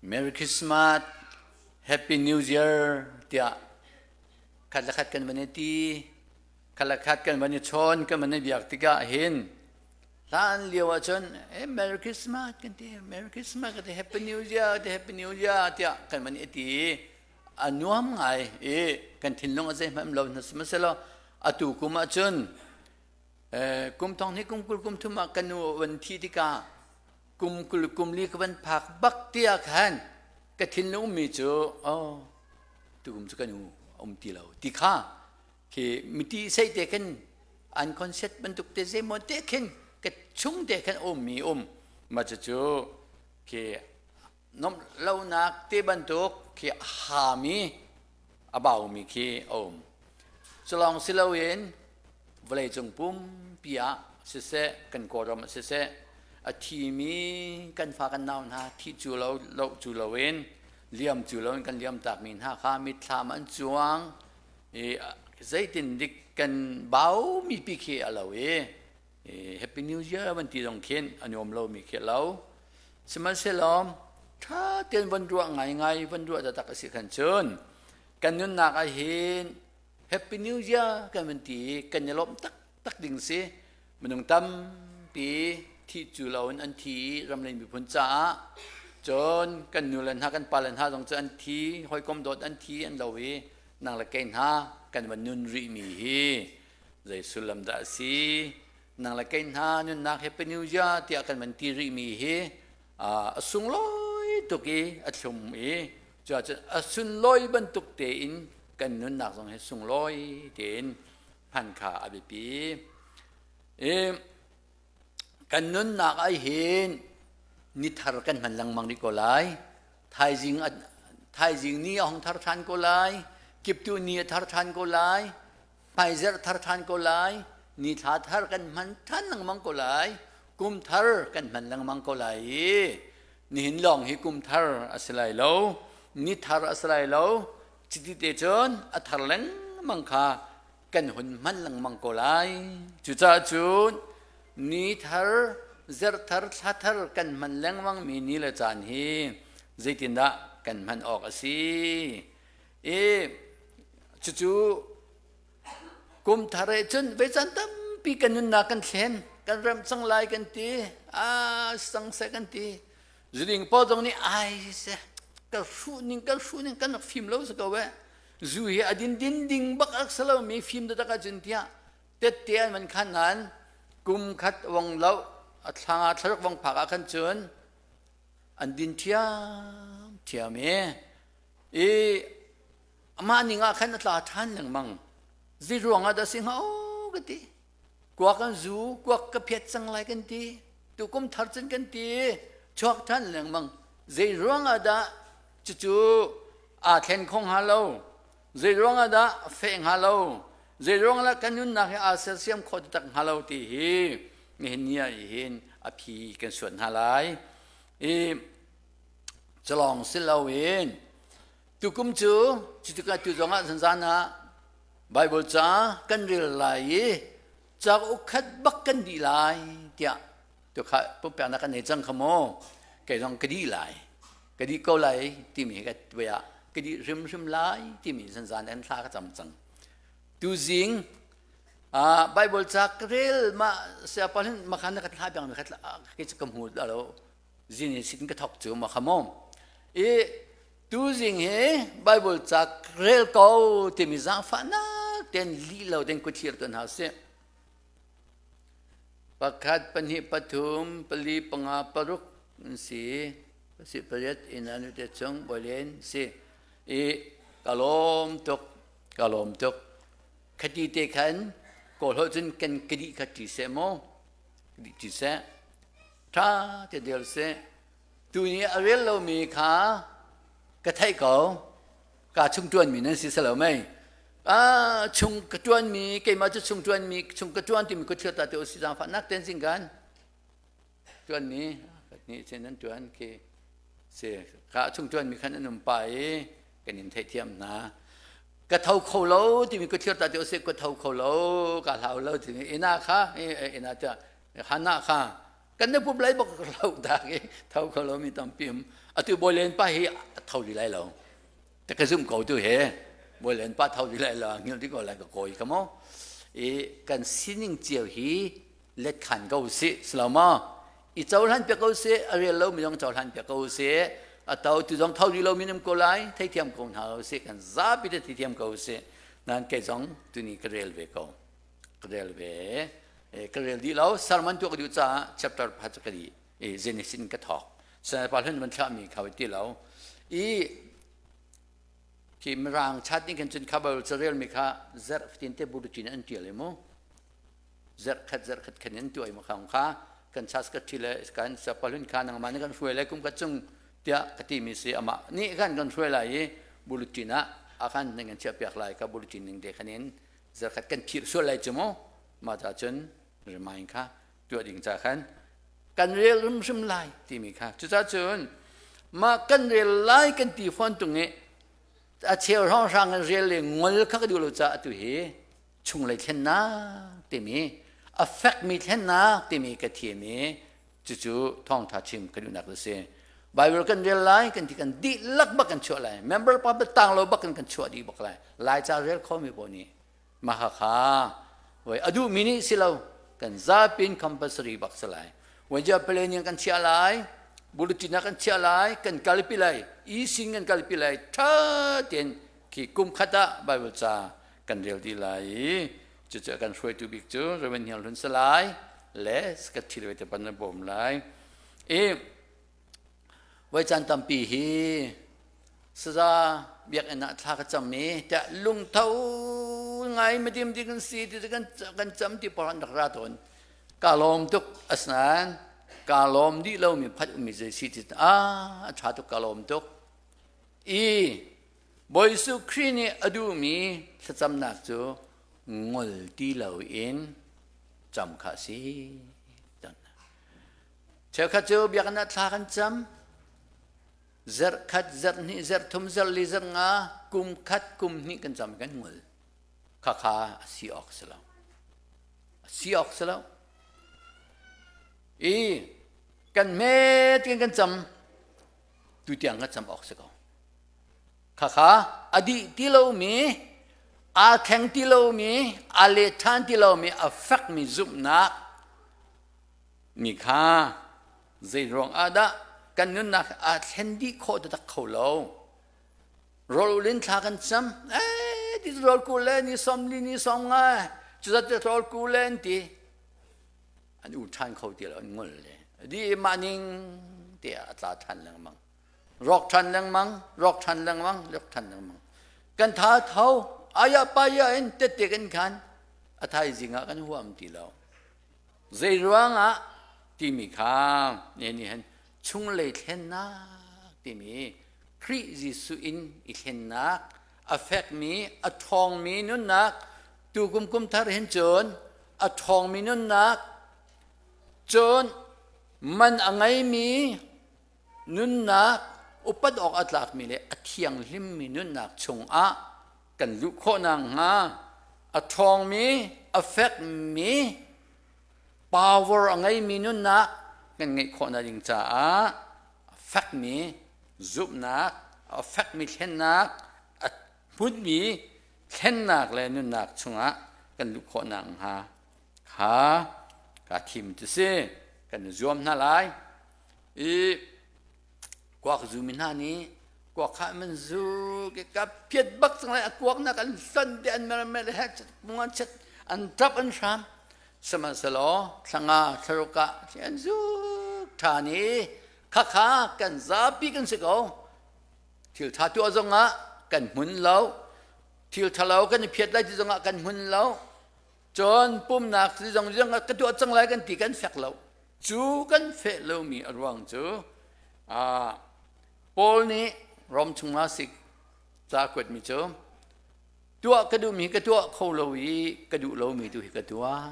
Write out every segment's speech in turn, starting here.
Merry Christmas, Happy New Year tiah khat le khat kan van i ti, khat le khat kan van i chawn, kan van i biak tikah hin hlan lio ahcun hey, Merry Christmas kan ti, Merry Christmas kan ti, Happy New Year ti, Happy New Year tiah kan van i ti. A nuam ngai i kan thinlung a zeihmanh lo hna sihmanhsehlaw atu kum ahcun kum thong hnih kum 20 kum thum ah ka nu van thi tikah kum 20 kum li ka van phak bak tiah khan ka thinlung mi cu oh tukum cu ka nu um ti lo ti kha khi miti sei te khin unconscious bantuk te zeimaw te khin ka chung te khan um mi um ma cu khi nomh lonak te bantuk khi a hami a baumi khi a um. Culawng si loin vawleicung pumpi ah siseh kan Kawlram ah siseh a thimi kan fa kan nau hna thi cu lo lo cu loin liam cu loin kan liam takmi hna kha mitthlam an cuang i zeitin dik kan baumi pi khi a lo i Happy New Year van ti zong khin a nuam lomi khi a lo. Sihmanhsehlaw ṭha tein van ruah ngaingai van ruah taktak a si khan cun kan nunnak ah hin Happy New Year kan van ti i kan i lawmh taktak ding si. Minung tampi thih cu loin an thi i ramleng miphun caah cun kan nu le hna kan pa le hna zong cu an thi hawikom dawt an thi an lo i nang le kei hna kan van nun rihmi hi zei sullam dah a si nang le kei hna nunnak he Penuja tiah kan van ti rihmi hi a sunglawi tuk i a thlum i cuahcun a sunlawi bantuk tein kan nunnak zong hi sunglawi tein hman kha a biapi. I kan nunnak ah hin ni thar kan hman lengmang rih ko lai. Thaizing thaizing ni a hong thar ṭhan ko lai. Kiptu ni a thar ṭhan ko lai. Hmaizerh thar ṭhan ko lai. Nithla thar kan hman ṭhan lengmang ko lai. Kum thar kan hman lengmang ko lai i nihin lawng hi kum thar a si lai lo. Ni thar a si lai lo. Chiti te cun a thar lengmang kha kan hun hman lengmang ko lai. Cucaah cun ni thar, zarh thar, thla thar kan hman lengmang mi ni le caan hi zeitindah kan hman awk a si? I cucu kum thar eh cun ve caan tampi kan nunnak kan thlen, kan remh cang lai kan ti, ah sang seh kan ti. Zuding pawl zong nih ai seh ka hruh ning kan hruh ning kan rak fim lo si ko eh. Zu hi a din din ding bak ak salo mi fim taktak ahcun tiah tette an van khan nain kum khat wong lo a thla thlaruk vong phak ah khan cun an din ṭhiam ṭhiam i i amah ning ah khan a tla ṭhan lengmang zi ruang ah dah si hnga o ka ti kuak an zu kuak ka phiat cang lai kan ti tu kum thar cun kan ti chuak ṭhan lengmang zei ruang ah dah cucu aa thlen kho hnga lo zei ruang ah dah feh hnga lo zei ruang ah kan nunnak hi aa sersiam kho taktak hnga lo ti hi nihin ni ah hin a phi kan suat hna lai i culawng si loin tukum cu cutikah tu zong ah zanzan ah Bible ca kan rel lai i cauk khat bak kan dih lai tiah tukha pumpeknak kan nei cang kha maw kei zong ka dih lai ka dih ko lai timi ka ah ka dih hrimhrim lai timi zanzan an thla ka cam cang tuzing Bible ca ka rel ma sia pa hin makhan ka thla bang ka ke ka hmu lo zin in sin ka thok cu ma kha mo i tuzing hi Bible ca rel ko timi zaangfahnak ten li lo den kuthlir tu hna sih Pakhat, pahnih, pathum, pali, panga, paruk an si. Pasi pariat ina nu te chung boilen si. I ka lawm tuk, ka lawm tuk. Khati te khan kawl holh cun kan kadi kha ṭi seh maw? Kadi ṭi seh. Ṭha te del seh. Tu ni a rel lomi kha ka theih ko. Ka chung ṭuanmi nan si selo mei. Ah, chung ka ṭuanmi keimah cu chung ṭuanmi chung ka ṭuan timi ka thil ta te usi zaangfahnak ten zing kan ṭuanmi nih chin nan ṭuan khi si ka chung ṭuanmi khan an um pa i kan in theihthiam hna ka tho kho lo timi ka thil ta te usi ka tho kho lo ka hlau lo timi ina kha ina ta hana kha. Kan na pup lai bak lo tak i tho kho lomi tampi um. Atu Bawilen pa hi a tho di lai lo. Ta ka zum ko tu he. Bawilen pa tho di lai lo ngil di ko lai ka koi ka mo. I kan sining cio hi let khan ko si salama i cohlan piak ko si a rel lo mi zong cohlan piak ko si a to tu zong tho di lo mi nam ko lai theithiam ko hna ko si kan zapi te theithiam ko si nan kei zong tuni ka rel ve ko ka rel ve ka rel dih lo sermon tu ka duh caah chapter pakhat ka di i Genesis in ka thawk sanai pa hlun van thlah mi kha ti lo i khi mirang chat ning khan cun kha Bible carel mi kha zarh fatin te bulletin an tial i mu zarh khat zarh khat khan in tuah i mu khang kha kan chas ka thi le kan sapalun kha nangmah nih kan hruai lai kum khat chung tiah ka ti mi si amah nih khan kan hruai lai i bulletin ah a khan nan kan chiah piak lai ka bulletin ning te khan in zarkhat kan phirh sual lai cu mu mah ta cun remind kha tuah ding ca khan kan rel hrimhrim lai timi kha cucaah cun mah kan rel lai kan ti fawn tung i a cheu hrawnghrang in rel le ngol kha ka duh lo caah atu hi chunglei thlennak timi a fekmi thlennak timi ka thiam i cucu thawngtha chim ka duhnak a si Bible kan rel lai kan ti kan dihlak bak kan chuah lai member pa tang lo bak in kan chuah dih bak lai lai ca rel khomi paoh nih mah kha voi a duhmi nih si lo kan zapin compulsory bak si lai wajah planning kan chiah lai bulletin kan chiah lai kan kalpi lai e-sin kan kalpi lai tha tein khi kum khat ah Bible ca kan rel dih lai i cucu kan hruaitu bik cu Reverend Hnial Hlun Salai le ka thil ve te pan na bawm lai i voi caan tampi hi saza biakinn ah thla ka cam i tiah lungtho ngai madim ding kan si ti kan kan cam ti por an rak ra tawn ka lawm tuk asnain ka lawm dih lomi phat ummi zei si ti a a ṭha tuk ka lawm tuk i Bawi Jesuh Khrih nih a duhmi thlacamnak cu ngol ti loin cam kha a si. Cheukhat cu biakinn ah thla kan cam. Zarh khat, zarh hnih, zarh thum, zarh li, zarh nga, kum khat, kum hnih kan cam kan ngol. Khakha a si awk si lo. A si awk si lo. I kan hmet kan cam tu tiang kan cam awk si ko. Khakha a dih ti lomi, aa thleng ti lomi, aa let ṭhan ti lomi a fekmi zumhnak mi kha zei ruang ah dah kan nunnak aa thlen dih khawh taktak kho lo. Rawl in thla kan cam, eh ti rawl ku le ni som li ni som nga, cuzat rawl ku le an ti. An u ṭhan kho ti lo, an ngol le. Di mah ning tiah a tla ṭhan lengmang. Rawk ṭhan lengmang, rawk ṭhan lengmang, rawk ṭhan lengmang. Kan tha tho, aya paya in tette kan khan, a thaizing ah kan huam ti lo. Zei ruangah timi kha ne nih hin chunglei thlennak timi Khrih Jesuh in i thlennak, a fekmi, a ṭhawngmi nunnak, tukum kum thar hin cun a ṭhawngmi nunnak, cun man a ngeimi nunnak upat awk a tlakmi le a thianghlimmi nunnak chungah kan luh khawh nakhnga a ṭhawngmi a fekmi power a ngeimi nunnak kan ngeih khawhnak ding caah a fekmi zumhnak a fekmi thlennak a hmunmi thlennak le nunnak chungah kan luh khawh nakhnga kha kaa thim ti si kan i zuam hna lai i kuak zumi hna nih kuak kha man zu ke ka phiat bak cang lai a kuak nak an hlonh te an mer mer he an chet an tap an hram sihmanhsehlaw thlanga thlaruk ah an zuk ṭhan i khakha kan zapi kan si ko thil ṭha tuah zongah kan hmun lo thil ṭhalo kan i phiat lai ti zongah kan hmun lo Cun pumnak zong zong ka tuah cang lai kan ti kan fek lo. Cu kan feh lomi a ruang cu Paul nih Rom chungah sik ca kuatmi cu tuah ka duhmi ka tuah kho lo i ka duh lomi tu hi ka tuah.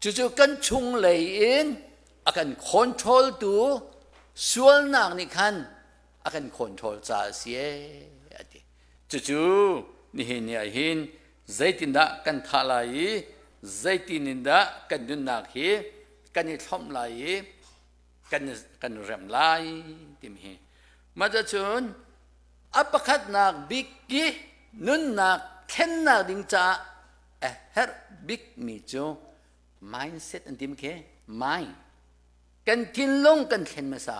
Cucu kan chunglei in a kan control tu sualnak nih khan a kan control caah a si a ti. Cucu nihin ni ah hin zeitindah kan thah lai i zeitin in dah kan nunnak hi kan i thlomh lai i kan kan remh lai timi hi. Mah cun a pakhatnak bik i nunnak thlennak ding caah a herh bikmi cu mindset an timi khi mind kan thinlung kan thlen hmasa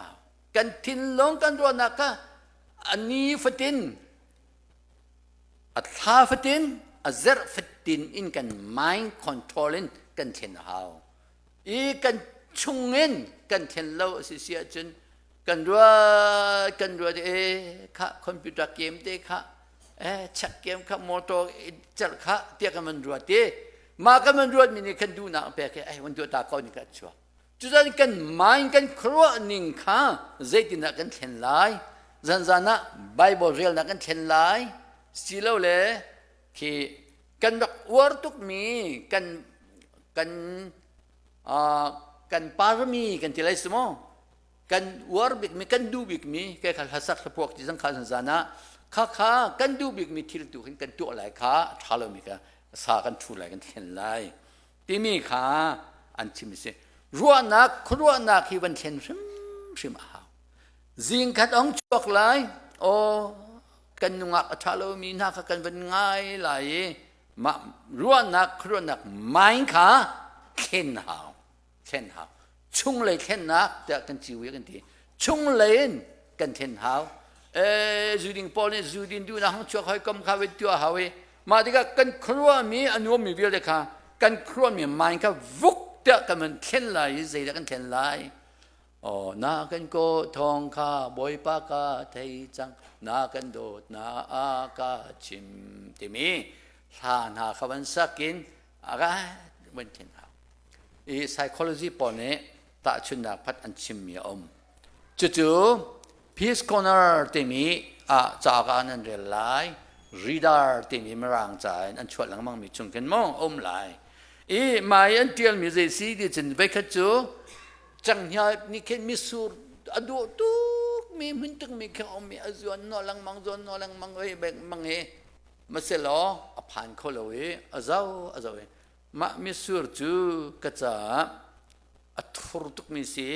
kan thinlung kan ruahnak kha a ni fatin a thla fatin a zerh fatin in kan mind control in kan thlen a hau i kan chungin kan thlen lo a si si ahcun kan ruat kan ruat e kha computer game te kha e check game kha motor cer kha tiah kan van ruat i mah kan van ruat mi nih kan duhnak pek i ai van duh ta ko ni ka chuak cucan kan mind kan khuaruah ning kha zeitindah kan thlen lai zanzan ah bible relnak kan thlen lai silole khi kan rak uar tukmi kan kan kan parmi kan ti lai si maw kan uar bikmi kan duh bikmi ke kha hlasak hlapuak ti zang kha zan ah kha kha kan duh bikmi thil tu hin kan tuah lai kha tha lomi kha sa kan thu lai kan thlen lai timi kha an chim si ruahnak khuaruahnak hi van thlen hrimhrim a hau zing khat ong chuak lai aw kan nungak a ṭha lomi hna kha kan van ngai lai i mah ruahnak khuaruahnak mind kha thlen hau thlen hau chunglei thlennak tiah kan ciwi kan ti chunglei in kan thlen hau e zuding pawl nih zudin duhnak hong chuak hoi kom kha wet tuah hau i mah tikah kan khuaruahmi a nuammi vialte kha kan khuaruahmi mind kha vuk tiah kan van thlen lai i zeidah kan thlen lai Oh, na kan ko thawng kha Bawipa ka thei cang na kan dawt na a ka chim timi hla hna kha van sak in a van thlen hau i psychology pawl nih tahchunnak phat an chimmi a um cucu Peace Corner timi ah ca ka nan rel lai reader timi mirang ca in an chuah lengmang mi chung khin maw um lai i mai an tialmi zei si ti cun veikhat cu Canghngia nih khin mitsur a dawh tukmi hmun tukmi khi a um i a zuan naw lengmang zuan naw lengmang oi lengmang i maselaw a phan kho lo i a zo a zo i mah mitsur cu ka caah a thur tukmi si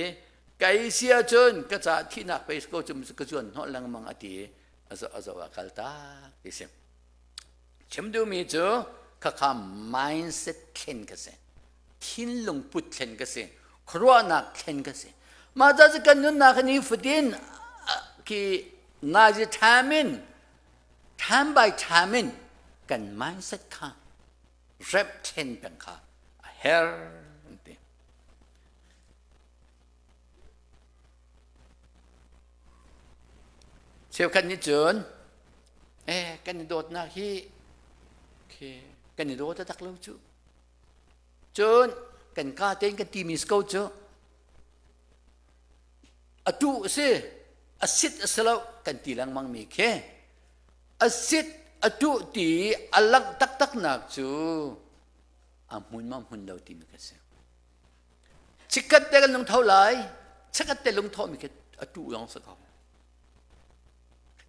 kai si ahcun ka caah thihnak pei ko cu ka zuan hnawh lengmang a ti i a zo a zo a kal tak ti si chim duhmi cu khakha mindset thlen ka si thinlung put thlen ka si khuaruahnak thlen ka si mah ca cu kan nunnak hi nifatin khi nazi time in time by time in kan mindset kha rep thlen peng kha a her an ti cheukhat nih cun eh kan i dawtnak hi khi kan i daw taktak lo cu Cun kan ka tein kan timi si ko cu a tu a si a sit a si lo kan ti lengmang mi khi a sit a tu ti a langh taktaknak cu a hmun ma hmun lo timi ka si. Chikkhat te kan lungtho lai, chikkhat te lungthawh mi khi a tu lawng si ko.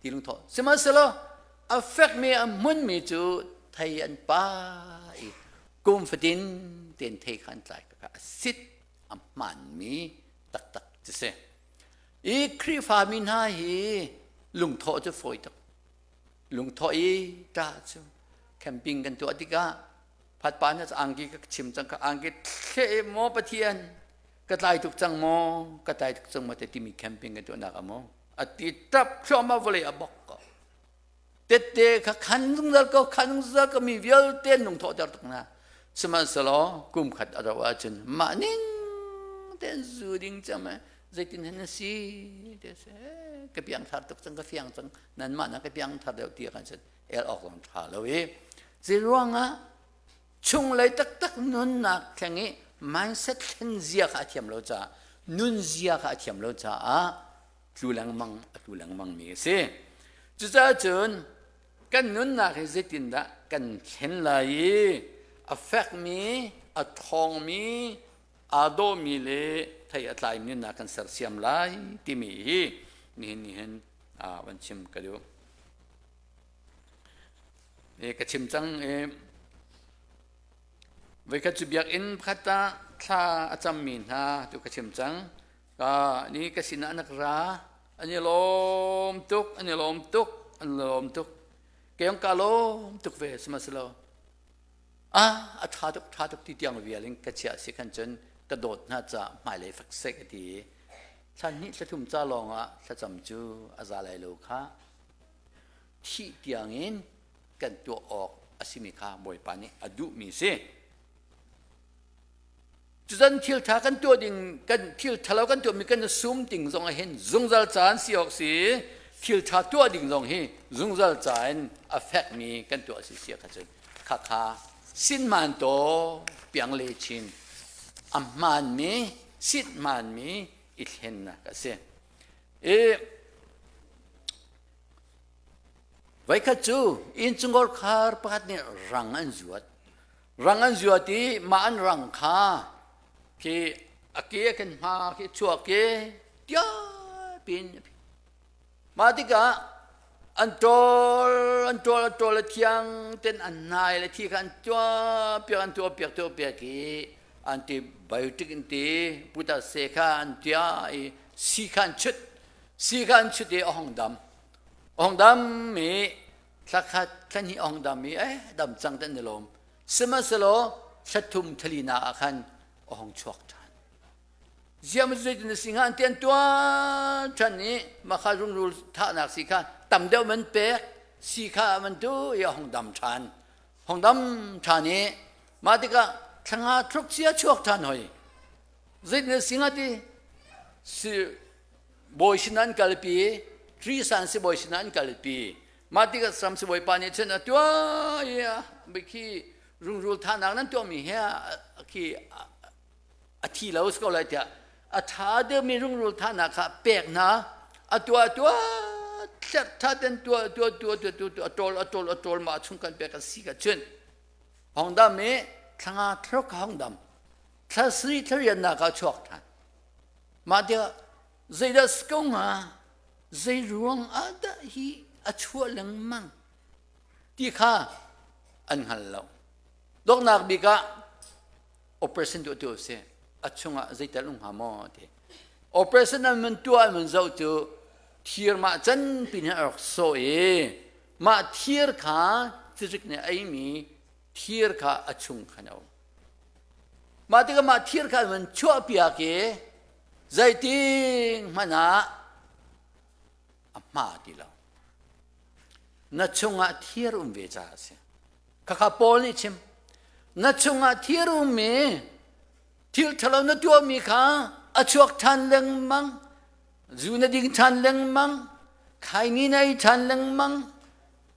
Ti lungthawh. Sihmanhsehlaw a fekmi a hmunmi cu thei an pa i kum fatin tein thei kha an tlai kha a sit a hmaanmi taktak cu si. I Khrihfami hna hi lungthawh cu fawi tuk. Lungthawh i ṭah cu camping kan tuah tikah phatpa na angki ka chim cang ka angki thle maw Pathian ka tlai tuk cang maw ka tlai tuk cang maw te timi camping kan tuahnak a maw a ti tap thluahmah vawlei a bok ko tette kha khan zungzal ko khan zungzal ko mi vialte an lungthawh ter tuk hna sihmanhsehlaw kum khat a rauh ahcun mah ning tein zu ding cam zeitin hen na si te se ka piang thar tuk cang ka fiang cang nan mah na ka piang thar deuh ti kan cun el awk zong tha lo i zeiruangah chunglei taktak nunnak thleng i mindset thlen zia kha a thiam lo caah nunzia kha a thiam lo caah tlu lengmang a tlu lengmang mi a si cucaah cun kan nunnak hi zeitindah kan thlen lai i a fekmi a ṭhawngmi aa dawhmi le thei a tlaimi nunnak kan sersiam lai timi hi nihin ni hin van chim ka duh ka chim cang i voikhat cu biakinn pakhat ah. thla a cammi hna tu ka chim cang. Ka ni ka sinah an ra an i lawm tuk an i lawm tuk an i lawm tuk. Keong ka lawm tuk ve sihmanhsehlaw ah a ṭha tuk ṭha tuk ti tiang vial in ka chiah si khan cun ka dawt hna ca hmailei fek seh ka ti i thla hnih thla thum ca lawng ah thlacam cu a za lai lo kha thih tiangin kan tuah awk a simi kha Bawipa nih a duhmi si. Cuzan thil ṭha kan tuah ding kan thil ṭhalo kan tuahmi kan sum ding zong ah hin zungzal caan si awk si thil ṭha tuah ding zong hi zungzal ca in a fekmi kan tuah si sia kha cun khakha sin man to piang le chin a hmaanmi sit hmaanmi i thlennak a si. I Voikhat cu innchungkhar khar pakhat nih rang an zuat. Rang an zuat i mah an rang kha khi a ke a kan hma khi chuak i tiapin mah tikah an ṭawl an ṭawl an ṭawl a thiang ten an hnai le thi kha an tuah piak an tuah piak tuah piak i antibiotic in ti puta se kha an tia i si kha an chut si kha an chut i a hong dam a hong dam i thla khat thla hnih a hong dam i eh dam cang ten ni lawm sihmanhsehlaw thla thum thali na ah khan a hong chuak ṭhan ziam zeitin na si hnga an ti an tuan ṭhan i mah kha rungrul thahnak si kha tam deuh man pek si kha man tu i a hong dam ṭhan hong dam ṭhan i mah tikah thlanga thluk cia chuak ṭhan hoi zeitin na si hnga ti si bawi sin an kalpi Trisan sibawi sin an kalpi mah tikah sam sibawi pa nih cun a tuah i khi rungrul thahnak nan tuahmi he khi a thi lo si ko lai tiah a ṭha deuhmi rungrul thahnak kha pek hna a tuah tuah ṭha ten tuah tuah tuah tuah tuah tuah a ṭawl a ṭawl a ṭawl mah chung kan pek a si ka chun hong dam i thlanga thlok hong dam thla sri thlariannak ah chuak ṭhan mah tiah zeidah si ko hnga zei ruang ah dah hi a chuah lengmang ti kha an hngal lo donghnak bik ah operation tuah tu si a chungah zeital um hnga maw ti operation an mun tuah an mun zoh cu thir mah can pin a rak sawh i mah thir kha cizik nih a eimi thir kha a chung khan a um mah tikah mah thir kha an mun chuah piak i zeiting hmanh ah a hma ti lo na chungah thir um ve caah a si Khakha Paul nih chim na chungah thir ummi thil ṭhalo na tuahmi kha a chuak ṭhan lengmang zu na ding ṭhan lengmang khaini na ei ṭhan lengmang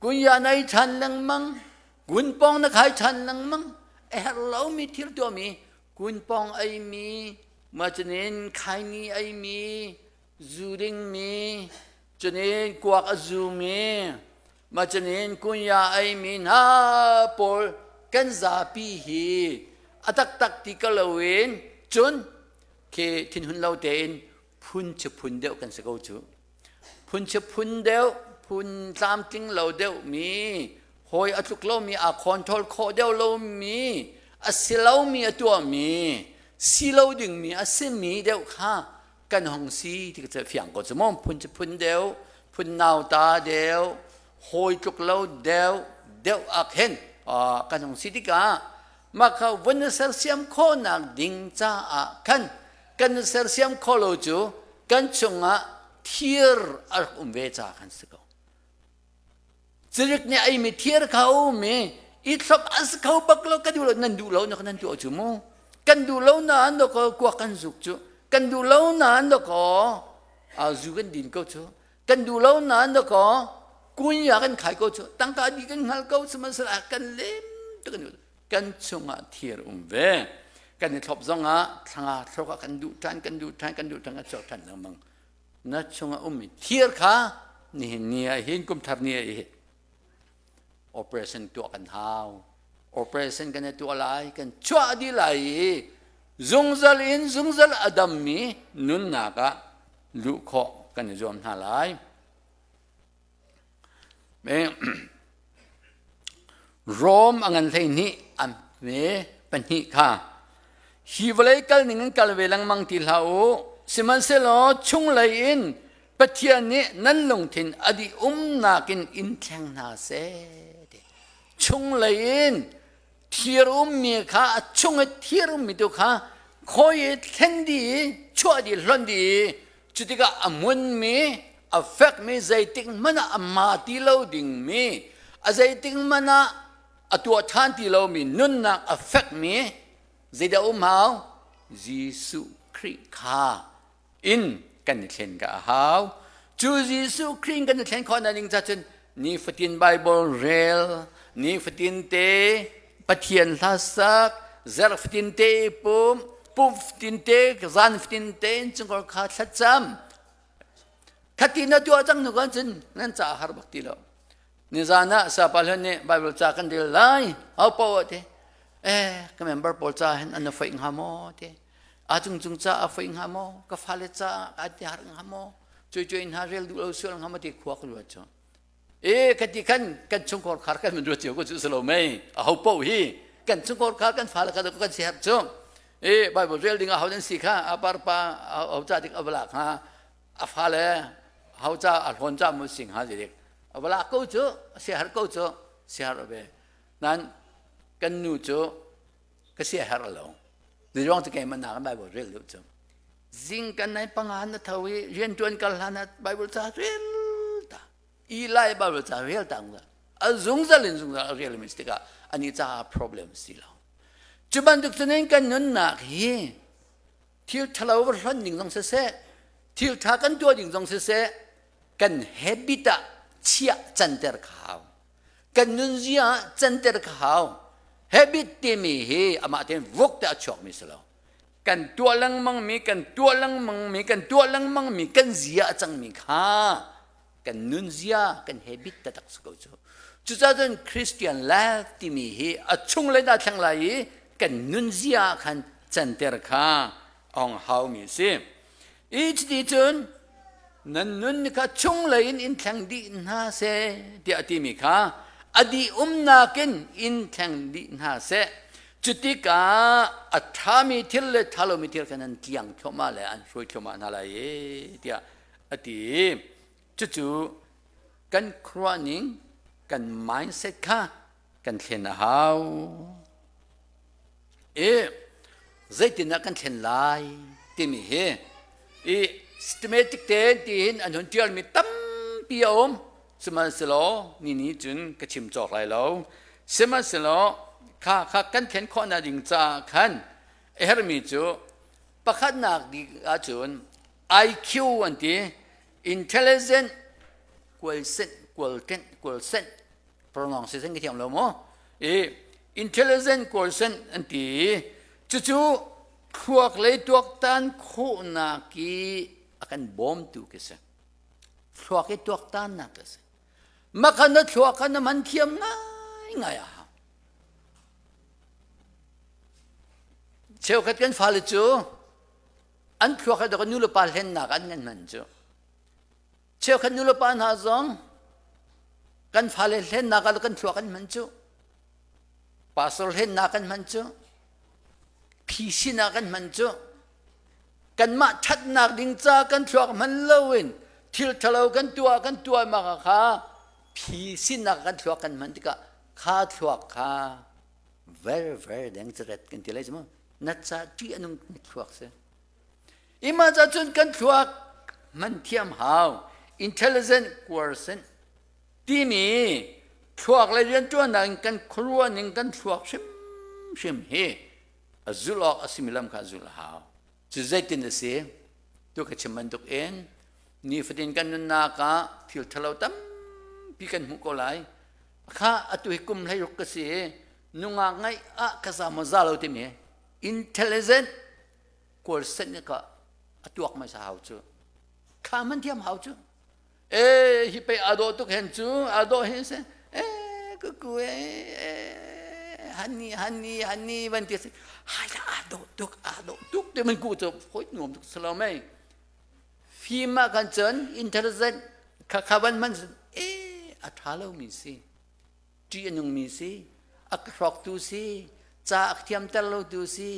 kunya na ei ṭhan lengmang kunpong na khai ṭhan lengmang a herh lomi thil tuahmi kunpong eimi macunin khaini eimi zu dingmi cunin kuak a zumi mah cunin kunya eimi hna pawl kan zapi hi a taktak ti ka loin cun khi thinhun lo tein phun chi phun deuh kan si ko cu phun chi phun deuh phun tlamtling lo deuh mi hawi a tluk lomi aa control khawh deuh lomi a si lomi a tuahmi si lo dingmi a simi deuh kha kan hong si ti ka fiang ko cu maw phun cu phun deuh phun nauta deuh hawi tluk lo deuh deuh ah khin kan hong si tikah mah kha vun na sersiam khawhnak ding caah khan kan sersiam khawh lo cu kan chungah thir a rak um ve ca khan si ko Cirik nih a eimi thir kha a um i i thlop a si kho bak lo ka duh lo nan duh lo na nan tuah cu mu kan duh lo nain dawkaw kuak kan zuk cu kan duh lo nain dawkaw zu kan din ko cu kan duh lo nain dawkaw kunya kan khai ko cu tangka di kan hngal ko sihmanhsehlaw kan lem tuk kan kan chungah thir um ve kan i thlop zongah thlanga thlok ah kan duh ṭhan kan duh ṭhan kan duh ṭhan kan chuak ṭhan lengmang na chungah ummi thir kha nihin ni ah hin kum thar ni ah hin operation tuah kan hau operation kan i tuah lai kan chuah dih lai i zungzal in zungzal a dammi nunnak ah luh khawh kan i zuam hna lai Rom a ngan 12 an me pahnih kha. Hi vawlei kal ning in kal ve lengmang ti hlah u. Sihmanhsehlaw chunglei in Pathian nih nan lungthin a dih umnak in in thleng hna seh. Chunglei in thir ummi kha a chung i thir ummi tu kha khawi i thlen dih i chuah dih hlonh dih i cu tikah a hmunmi a fekmi zeitik hmanh ah a ma ti lo dingmi a zeitik hmanh ah a tuah ṭhan ti lomi nunnak a fekmi zeidah um hau Jesuh Khrih kha in kan i thlen ka a hau cu Jesuh Khrih in kan i thlen khawh ding ca cun nifatin Bible rel nifatin te Pathian hla sak zarh fatin te pum pum fatin te zan fatin te innchungkhar kha thlacam khati na tuah cang nu kan cun nan ca har bak ti lo Nizan ah Sapa Hlen nih Bible ca kan rel lai. Ho poah te. Eh, ka member pawl ca hin an foih hnga maw te. A cung cung ca a foih hnga maw? Ka fale ca a ti har hnga maw? Cui cui hna rel duh lo sual hnga maw ti khua ka ruat cu. E ka ti kan kan chungkhar khar kan ruat cio ko cu silo mei. A ho poh hi kan chungkhar khar kan fale kha kan si her cu. E Bible rel ding a ho nan si kha a par pa a ho ca dik a valak ha a fale ho ca a hlawn ca mu sing ha dik a va lak ko cu a siaherh ko cu siaherh ve nan kan nu cu ka siaherh lo zeizong cu keimah nak Bible rel deuh cu zing kan nai panga na tho i riantuan kal hlan ah Bible ca rel ta i lai Bible ca rel ta a zungzal in zungzal a rel mi tikah ani caah problem si lo cu bantuk cunin kan nunnak hi thil ṭhalo va hlonh ding zong siseh thil ṭha kan tuah ding zong siseh kan habit ah chiah canter kha hau kan nunzia ah canter kha hau habit timi hi amah tein vuk te a chuakmi si lo kan tuah lengmang mi kan tuah lengmang mi kan tuah lengmang mi kan zia a cangmi kha kan nunzia kan habit taktak si ko cu cucaah cun Christian life timi hi a chung le dah thleng lai i kan nunzia ah khan canter kha ong haumi a si i cuti cun nan nun kha chunglei in in thleng dih hna seh tiah a timi kha a dih umnak in in thleng dih hna seh cutikah a ṭhami thil le ṭha lomi thil kha nan tliang thluahmah le an hruai thluahmah hna lai i tiah a ti cucu kan khuaruahning kan mindset kha kan thlen a hau i zeitindah kan thlen lai timi hi i systematic tein tiin an hun ṭialmi tampi a um sihmanhsehlaw ni ni cun ka chim cawk lai lo sihmanhsehlaw kha kha kan thlen khawhnak ding caah khan a herhmi cu pakhatnak bik ahcun IQ an ti intelligent quotient quotient quotient pronunciation ka thiam lo maw i intelligent quotient an ti cucu thluak lei tuaktan khawhnak i a kan bawmtu khi si thluak i tuaktannak khi si makhan na thluak kha na man thiam ngai ngai a hau cheukhat kan fale cu an thluak he dok nu le pa hlennak an ngan hman cu cheukhat nu le pa hna zong kan fale hlennak ah kan thluak an hman cu pastor hlennak kan hman cu phisin ah kan hman cu kanmah ṭhatnak ding ca kan thluak hman loin thil ṭhalo kan tuah kan tuah ma kha phisinnak kan thluak kan hman tikah kha thluak kha very very dangerous kan ti lai cu na ca ṭih a nung thluak si Ima ca cun kan thluak hman thiam hau intelligent quotient timi thluak le rianṭuannak in kan khuaruah ning kan thluak hrimhrim hi a zulh awk a simi lam kha zulh a hau. Cu zeitin a si? Tu ka chim bantuk in nifatin kan nunnak ah thil ṭhalo tampi kan hmuh ko lai. Kha atu hi kum 16 ka si i nungak ngaih ah ka za maw za lo timi intelligent quotient ka a tuak hmasa hau cu kha man thiam hau cu e hi pei aa dawh tuk hen cu aa dawh hin se e kuku e hani hani hani van ti si hai la aa dawh tuk aa dawh tuk te man ku cu hoi nuam tuk salo mei fim ah kan cun intelligent kha kha van man e a tha lo mi si ṭih a nungmi si, a ka hrawktu si, ca a ka thiamter lotu si.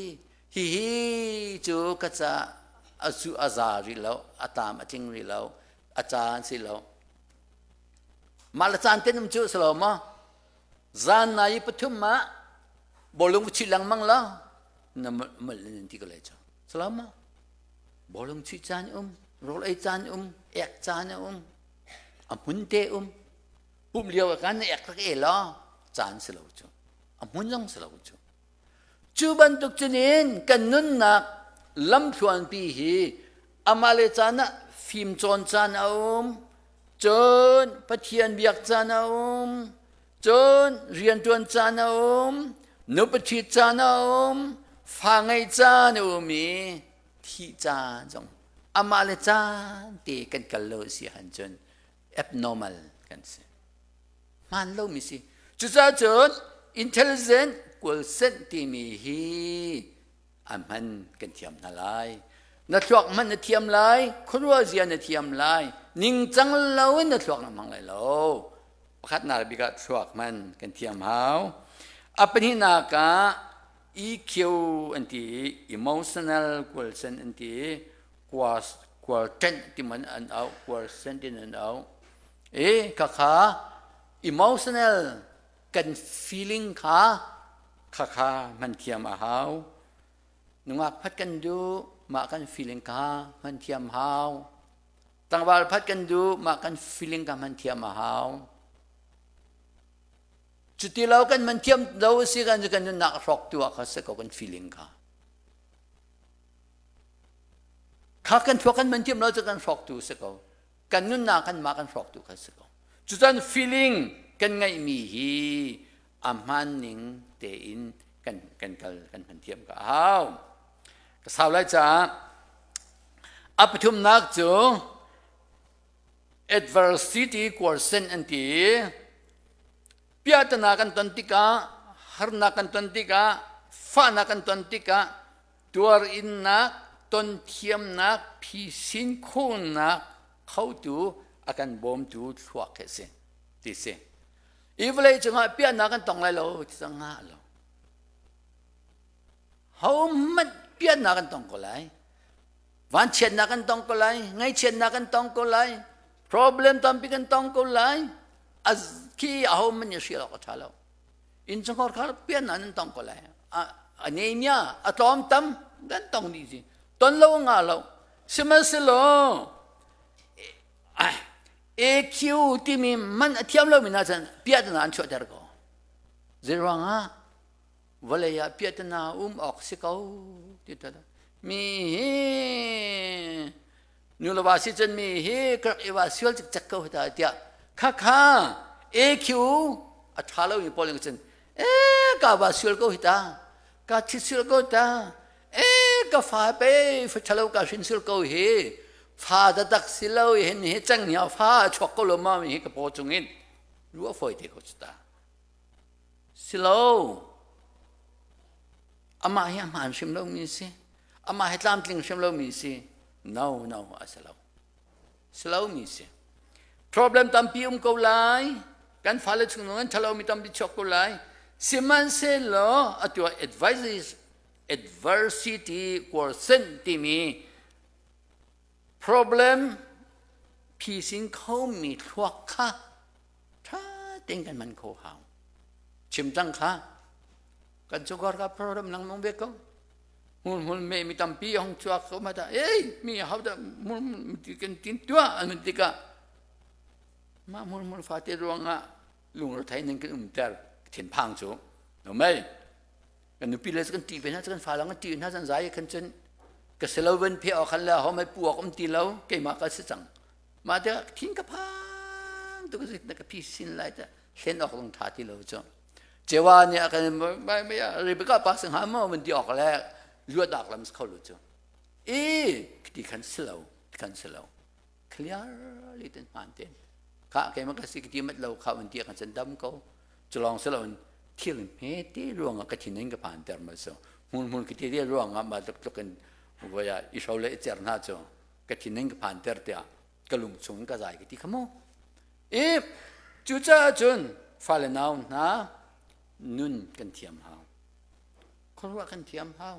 Hihi cu ka ca a zu a za rih lo, a tam a tling rih lo, a caan si lo. Mah le caan ten um cu si lo maw? Zan na i pathum ah bawlung chuih lengmang lo na mal nan ti ko lai cu. Si lo maw? Bawlung chuih caan um, rawl ei caan um, ek caan a um, a hmun te um. Pumh lio ah kan ek rak e law caan si lo cu. A hmun zong si lo cu. Cu bantuk cunin kan nunnak lamthluanpi hi amah le caan ah fimcawn caan a um, cun Pathian biak caan a um, cun rianṭuan caan a um, nupi caan a um, fa ngeih caan a um i thih caan zong amah le caan te kan kal lo si han cun abnormal kan si. Hmaan lomi si. Cucaah cun intelligent quotient timi hi a hman kan thiam hna lai. Na thluak hman na thiam lai, khuaruah zia na thiam lai, ningcang loin na thluak na hmang lai lo. Pakhatnak bik ah thluak hman kan thiam hau. A pahnihnak ah EQ an ti i emotional quotient an ti i quotient ti man an auh, quotient in an auh. E khakha emotional kan feeling kha khakha hman thiam a hau. Nungak phat kan duh, mah kan feeling kha hman thiam hau. Tlangval phat kan duh, mah kan feeling kha hman thiam a hau. Cuti lo kan man thiam lo si kan kan nunnak hrawk tu ah kha si ko kan feeling kha. Kha kan thluak kan man thiam lo cu kan hrawk tu si ko. Kan nunnak kan mah kan hrawk tu kha si ko. Cucan feeling kan ngeihmi hi a hmaan ning tein kan kan kal kan hman thiam ka hau. Ka sau lai caah a pathumnak cu adversity quotient an ti. Piahtana kan ton tikah harnak kan ton tikah fahnak kan ton tikah tuarinnak ton thiamnak phisin khawhnak khotu a kan bawmtu thluak hi a si ti si. I vawlei cungah piahnak kan tong lai lo ti cang ngah lo. Hohmanh piahnak kan tong ko lai. Vanchiatnak kan tong ko lai, ngaihchiatnak kan tong ko lai, problem tampi kan tong ko lai. A khi ahohmanh nih hrial awk a ṭha lo. Innchungkhar kha piahnak nan tong ko lai. A anemia, a tlawm tam kan tong dih si. Ton lo ngah lo. Sihmanhsehlaw AQ timi man a thiam lomi hna cun piahtana an chuahter ko. Zeiruangah vawlei ah piahtana um awk si ko ti ta mi hi nu le va si cun mi hi ka rak i va sual cikcek ko ta tiah khakha AQ a ṭha lomi pawl nih cun e ka va sual ko hi ta ka thi sual ko ta e ka fa pe fa ṭhalo ka hrin sual ko hi fa taktak si lo hin hi cenghngia fa a chuak ko lo ma mi hi ka paw chungin ruah fawi te ko cu ta si lo amah hi a hmaan hrim lo mi si amah hi tlamtling hrim lo mi si no no a si lo si lo mi si problem tampi um ko lai kan fale chung an ṭhalo mi tampi chuak ko lai sihmanhsehlaw atu ah advices adversity quotient timi problem phisin khomi thluak kha ṭha tein kan hman kho hau chim cang kha kan chungkhar ka problem lengmang ve ko hmul me mi tampi hong chuak ko ma ta ei mi hau da mul ti kan tin tua an tikah mah hmul fate ruangah lungrethei ning kan umter thinphang cu no mei kan nupi le kan ṭih ve hna kan fa lang kan ṭih hna zan zai khan cun ka si lo van phe awk khan le ho mai pu awk um ti lo keimah ka si cang mah te thin ka phang tu ka na ka phi sin lai ta hlen awk lung tha ti lo cu cewa nih a kan Rebecca pa sing ha mo man ti awk le luat ak lam kho lu cu e ti khan si lo khan si lo clearly ten hmaan ten kha keimah ka si ka ti mat lo kha un ti kan chan dam ko culong si loin thil hme te ruangah ka thin in ka phan ter ma so hmun hmun ka ti te ruangah ma tluk tluk in voya i hro le i cer hna cu ka thin in ka phan ter tiah ka lung chung ka zai ka ti kha mu i cucaah cun fale nau hna nun kan thiam hau khuaruah kan thiam hau.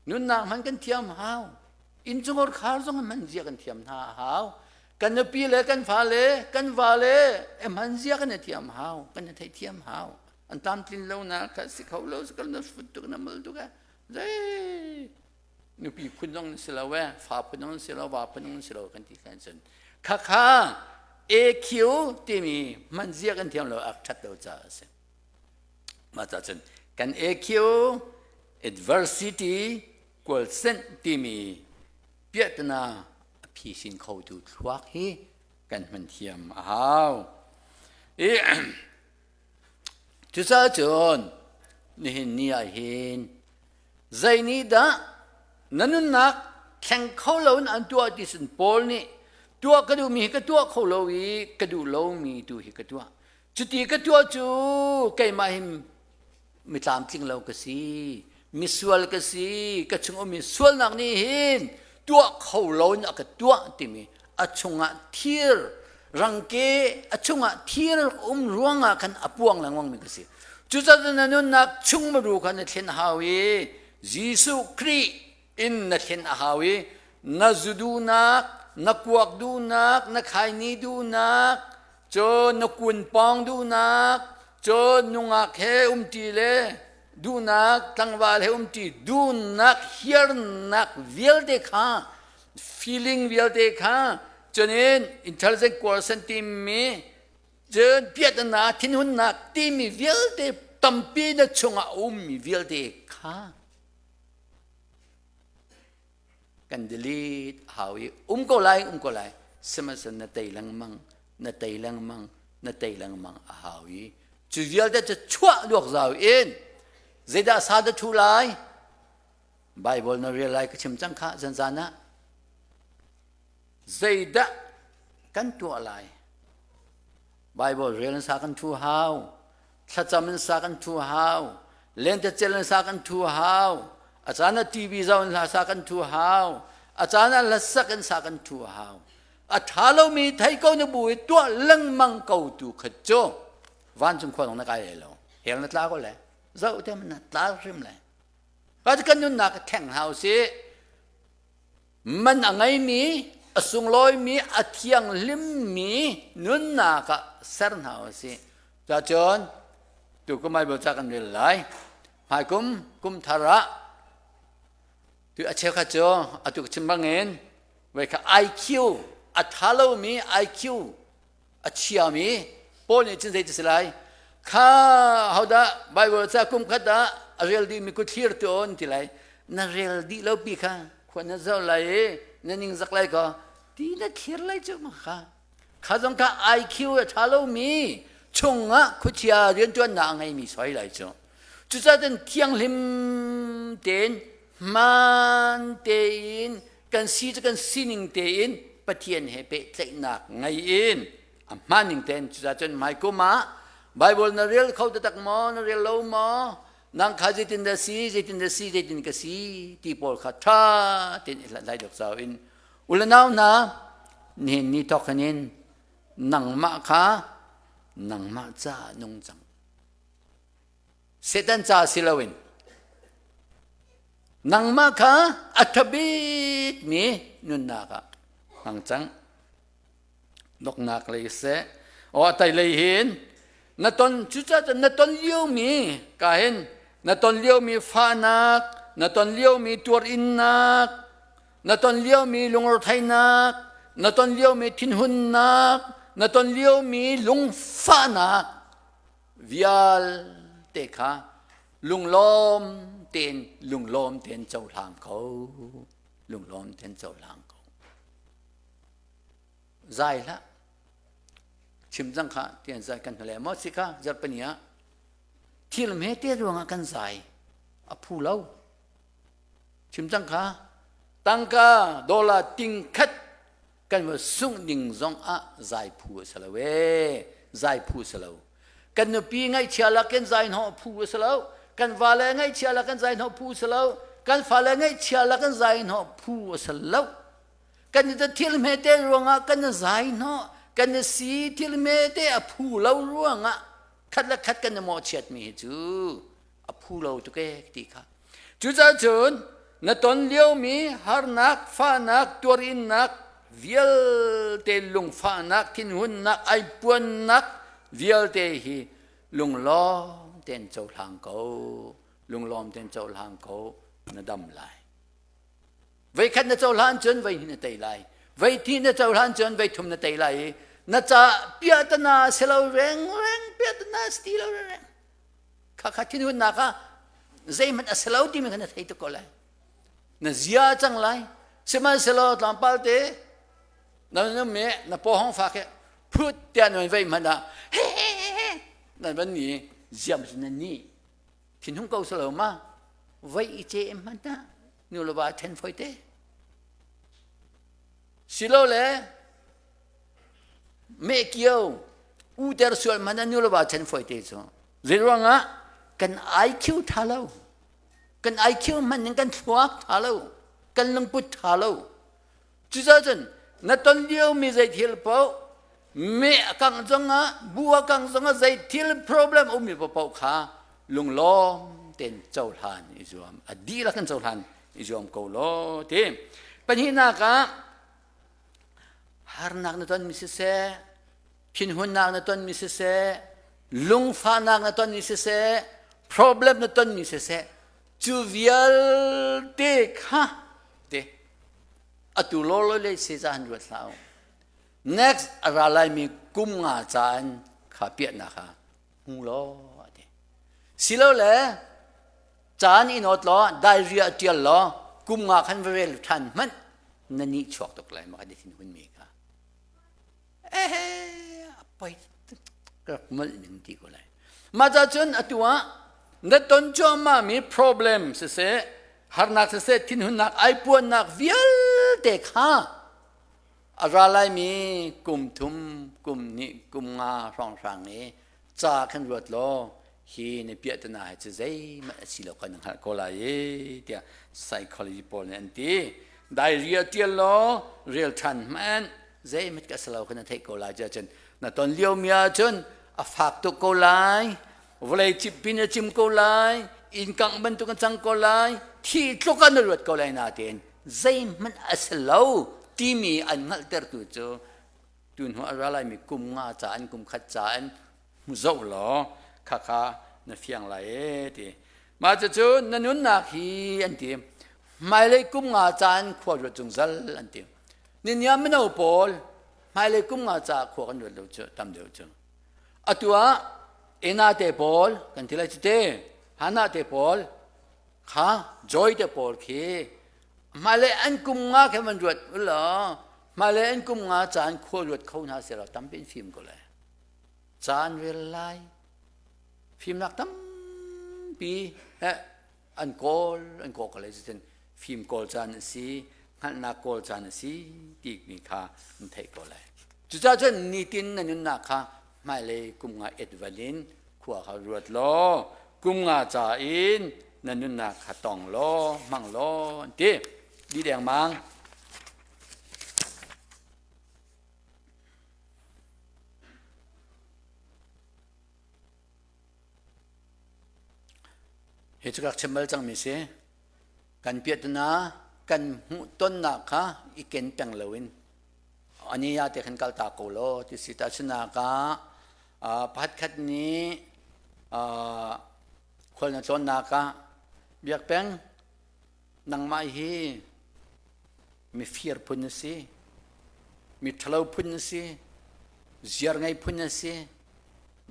Nunnak hman kan thiam hau. Innchungkhar khar zong hman zia kan thiam hna a hau. Kan nupi le kan fale, kan vale hman zia kan i thiam hau, kan i theihthiam hau. An tlamtlin lo na kha si kho lo, si na fut tuk na mul tuk zei nupi phun zong si lo e, fa phun zong si lo, va phun zong si lo kan ti khan cun. Khakha AQ timi hman zia kan thiam lo ak that lo caah a si. Mah cah cun kan AQ adversity quotient timi piahtana a phisin khotu thluak hi kan hman thiam a hau. I cucaah cun nihin ni ah hin zei nih dah na nunnak thleng kho loin an tuah ti sin Paul nih tuah ka duhmi hi ka tuah kho lo i ka duh lomi tu hi ka tuah. Cuti ka tuah cu keimah hi mi tlamtling lo ka si, misual ka si, ka chung ummi sualnak nih hin tuah kho lo in a ka tuah timi a chungah thir rangke a chungah thir um ruangah khan a puang lengmang mi ka si. Cucaah na nunnak chung maru kha na thlen hau i Jesuh Khrih in na thlen a hau i na zu duhnak, na kuak duhnak, na khaini duhnak, cun na kun pawng duhnak, cun nungak he umṭi le duhnak, tlangval he umṭi duhnak, hiarnak vialte kha, feeling vialte kha, cunin intelligent quotient timi cun piahtana thinhunnak timi vialte tampi na chungah a ummi vialte kha kan delete hau i um ko lai um ko lai sihmanhsehlaw na tei lengmang na tei lengmang na tei lengmang a hau i cu vialte cu chuah duak zau in zeidah sa da thu lai Bible na rel lai ka chim cang kha zanzan ah zeidah kan tuah lai Bible rel in sa kan thu hau thlacam in sa kan thu hau lentecelh in sa kan thu hau a caan ah TV zoh in hla sa kan thu hau a caan ah hlasak in sa kan thu hau a ṭha lomi thei ko na bu i tuah lengmang ko tu kha cu vancung khua na kai lai lo hell na tla ko le zoh te na tla hrim le ka kan nunnak thleng hau si Man a ngeimi, a sunglawimi, a thianghlimmi nunnak ah ser hna u sih. Cacun tu kum Bible ca kan rel lai. Hmaikum kum thar ah tu a cheukhat cu atu ka chim bangin voi kha IQ a tha lomi IQ a chiami Paul nih cun zei ti si lai kha hodah Bible ca kum khat ah a rel dihmi ku thlir tu on ti lai na rel dih lo pi kha khua na zoh lai i na ning zak lai ko ti na thlir lai cu ma kha kha zong kha IQ a tha lomi chungah khuachia riantuannak a ngeimi soi lai cu cucaah thianghlim tein hmaan tein kan si cu kan sining tein Pathian he pehtlaihnak ngei in a hmaning tein cucaah cun hmaikum ah Bible na rel kho taktak maw na rel lo maw nang kha zeitin dah si zeitin dah si zeitin ka si ti pawl kha ṭha tein i hlathlai dok zau in u le nau hna nihin ni thawk hin in nangmah kha nangmah caah nung cang Satan ca si loin nangmah kha a ṭha bikmi nunnak ah hmang cang. Doknak lei seh, aw a tai lei hin na ton cucaah na ton liomi ka hin na ton liomi fahnak, na ton liomi tuarinnak, na ton liomi lungretheihnak, na ton liomi thinhunnak, na ton liomi lungfahnak vialte kha lunglawm tein lunglawm tein cohlang ko lunglawm tein cohlang ko zai hlah chim cang kha tian zai kan hnule maw si kha zarpani ah thil hme te ruangah kan zai a phu lo chim cang kha tangka dollar ting khat kan va sungh ding zong ah zai phu a si lo ee zai phu a si lo kan nupi ngaihchia lak kan zai hnawh phu a si lo kan vale ngaihchia lak kan zai hnawh phu a si lo kan fale ngaihchia lak kan zai hnawh phu a si lo kan i thil hmete ruangah kan zai hnawh kan si thil hmete a phu lo ruangah khat le khat kan i mawhchiat mi hi cu a phu lo tuk e ti kha cucaah cun. Na ton liomi harnak, fahnak, tuarinnak vialte lungfahnak, thinhunnak, aipuannak vialte hi lunglawm tein cohlang ko. Lunglawm tein cohlang ko na dam lai. Voikhat na cohlan cun voi hnih na tei lai. Voi hnih na cohlan cun voi thum na tei lai i na ca piahtana si lo rengreng piahtana si ti lo rengreng. Khakha thinhunnak ah zeihmanh a si lo timi kha na thei tuk ko lai. Na zia cang lai. Sihmanhsehlaw tlawmpal te na num i na paw hong fak i phut tiah nan vei hmanh ah he he nan van ni ziam cu nan ni thinhung ko si lo ma voi i ce hmanh ah nu le va then foi te silole meh kio uter sual hmanh ah nu le va then foi te cu zeiruangah kan IQ tha lo kan IQ hmanh in kan thluak tha lo kan lungput tha lo Cucaah cun na ton liomi zei thil paoh meh a kangh zongah bu a kangh zongah zei thil problem a ummi paoh kha lunglawm tein cohlan i zuam a dihlak in cohlan i zuam ko law ti pahnihnak ah harnak na tonmi siseh thinhunnak na tonmi siseh lungfahnak na tonmi siseh problem na tonmi siseh cu vialte kha te atu lawlaw le se ca han ruat hlah u next a ra laimi kum nga ca in kha piahnak kha hmu law ati silole caan in awt law diary ah tial law kum nga khan va rel than hmanh na nih chuak tuk lai ma ka thin hun mi kha ehe poi rak molh ning ti ko lai mah ca cun atu ah na ton cuahmah mi problem siseh harnak siseh thinhunnak aipuannak vialte kha a ra laimi kum thum kum hnih kum nga hrawnghrang i ca khan ruat law hi na piahtana hi cu zeihmanh a si lo kha na hngalh ko lai i tiah psychology pawl nih an ti diary ah ṭial law rel ṭhan hmanh zeihmanh ka si lo kha na theih ko lai cun na ton lio mi ahcun a fak tuk ko lai vawlei cip in a cim ko lai inn kangh bantuk a cang ko lai thi tluk ah na ruat ko lai natein zeihmanh a si lo timi an hngalhtertu cu tu hnu a ra laimi kum nga ca in kum khat ca in hmu zoh law khakha na fiang lai e ti mah cucu na nunnak hi an ti hmailei kum nga ca in khua ruat zungzal an ti ninia mino pawl hmailei kum nga ca khua kan ruat lo cu tam deuh cu atu ah ena te pawl kan ti lai cu te hana te pawl kha joy te pawl khi hmailei an kum nga khe van ruat ulaw hmailei an kum nga caan khua ruat kho hna seh law tampi in fim ko lai caan rel lai fimnak tampi he an kawl an kawl ko lai cutin fim kawl caan a si hngalhnak kawl caan a si ti mi kha an theih ko lai cucaah cun nitin na nunnak kha hmailei kum nga etval in khua kha ruat law kum nga ca in na nunnak kha tong law hmang law an ti di dengmang Hi cu ka chim bal cangmi si. Kan piahtana kan hmuhtonnak kha i ken peng loin ani ya te khan kal ta ko law ti si ta chunnak ah pakhat khat nih khual na tlawnnak ah biak peng nangmah hi mifir phun na si mi ṭhalo phun na si ziar ngei phun na si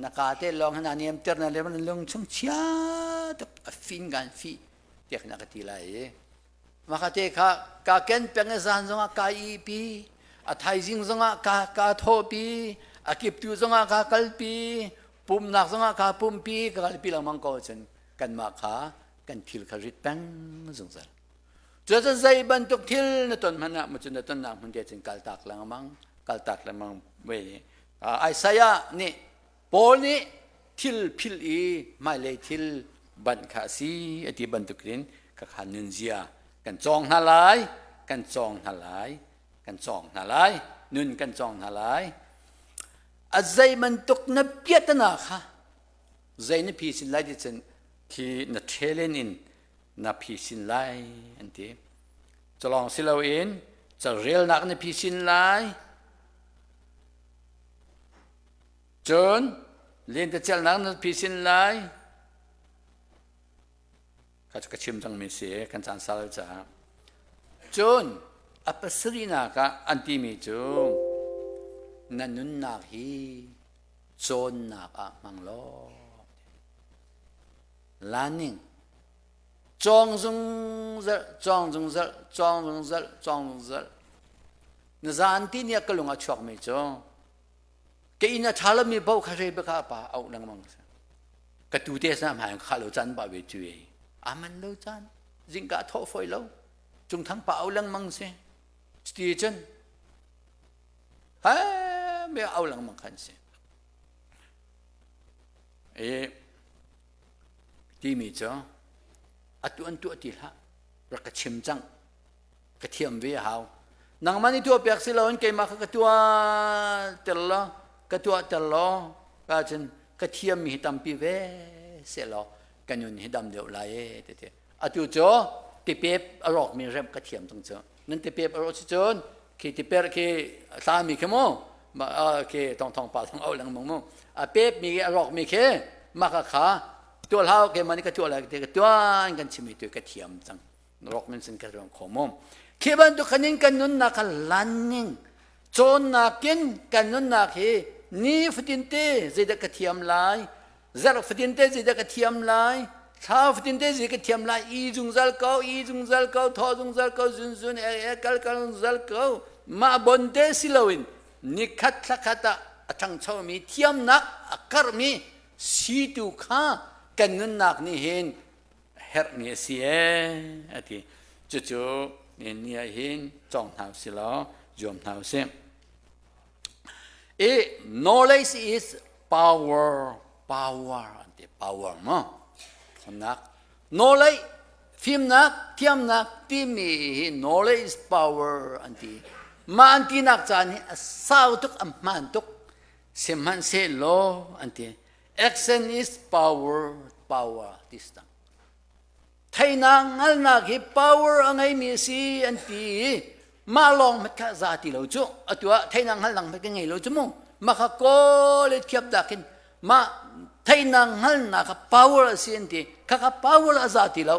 na ka te lawng hin aa niamter na le na lung chung chia tuk a fin kan fi tiah na ka ti lai i maka te kha ka ken peng i zan zongah ka ipi a thaizing zongah ka ka thawhpi a kiptu zongah ka kalpi pumnak zongah ka pumpi ka kalpi lengmang ko cun kanmah kha kan thil kha rit peng zungzal Cucu zei bantuk thil na ton hmanh ah cun na tonnak hmun te cun kaltak lengmang kaltak lengmang ve Isaiah nih Paul nih thil philh i hmailei thil banh kha a si a ti bantukin khakha nunzia kan cawng hna lai kan cawng hna lai kan cawng hna lai nun kan cawng hna lai a zei bantuk na piatana kha zei na phi sin lai ti cun khi na ṭhelen in. Na phisin lai an ti. Culawng si loin carelnak na phisin lai. Cun lentecelhnak na phisin lai. Kha cu ka chim cangmi si kan caan sal caah. Cun a pasarihnak ah an timi cu na nunnak hi cawnnak ah hmang law learning cawng zungzal cawng zungzal cawng zungzal cawng zungzal na zan ti nih ka lung a chuakmi cu ka inn a ṭha lomi bo kha re baka pa auh lengmang ka tu te sa hmai kha lo caan ba ve cu ei aman lo caan zingka thawh foi lo cungthang pa au lengmang si ti cun ha me au lengmang khan si e timi cu atu an tuah ti hlah rak ka chim cang ka thiam ve a hau nangmah nih tuah piak si loin keimah kha ka tuah ter law ka tuah ter law ka cun ka thiammi hi tampi ve sehlaw ka nun hi dam deuh lai e tete atu cu tipep a rawkmi remh ka thiam tung cu nan tipep a rawh si cun khi tiper khi hlami khi mu khi tong thong pa thong au lengmang mu a pep mi a rawk mi khi maka kha tuah hlau keimah nih ka tuah lai ka tuan kan chimi tu ka thiam cang rawk min sin ka ruang kho mu khi bantuk khanin kan nunnak kha lanning cawnnak in kan nunnak hi ni fatin te zeidah ka thiam lai zarh fatin te zeidah ka thiam lai thla fatin te zeidah ka thiam lai i zungzal ko i zungzal ko thaw zungzal ko zun zun e e kal kal zungzal ko mah bon te si loin nikhat thlakhat ah a ṭhangchomi thiamnak a karhmi situ kha kan nunnak nih hin herhmi a si ee a ti. Cucu ni ah hin cawng hna usih law zuam hna usih. I knowledge is power, power an ti, power mu. Thawnak. Knowledge, fimnak, thiamnak timi hi knowledge is power an ti. Mah an tinak caan hi a sau tuk, a hmaan tuk. Sihmanhsehlaw an ti. Action is power, power ti si cang. Theihnak hngalhnak hi power a ngeimi a si an ti i mah lawng hmat kha za ti lo cu atu ah theihnak hngalhnak hmat ka ngei lo cu mu mah kha kawl i thiap dak in mah theihnak hngalhnak kha power a si an ti kha kha power a za ti lo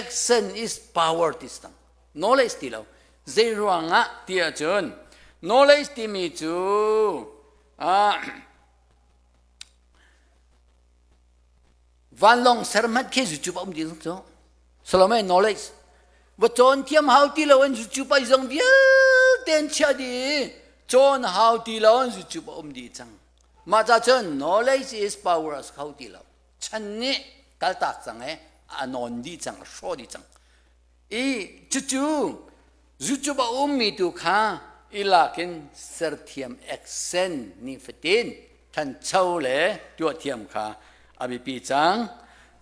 action is power ti si cang knowledge ti lo zei ruangah ti ahcun knowledge timi cu ah Vanlawng ser hmanh khi YouTube a um ding cu. Salome knowledge. Va cawn thiam hau ti lo in YouTube ai zong vialte an chiah dih. Cawn hau ti lo in YouTube a um dih cang. Mah ca cun knowledge is power as hau ti lo. Chan nih kaltak cang e a nawn dih cang, a hrawh dih cang. I cucu YouTube a ummi tu kha i lakin serthiam accent ni fatin thancho le tuahthiam kha a biapi cang.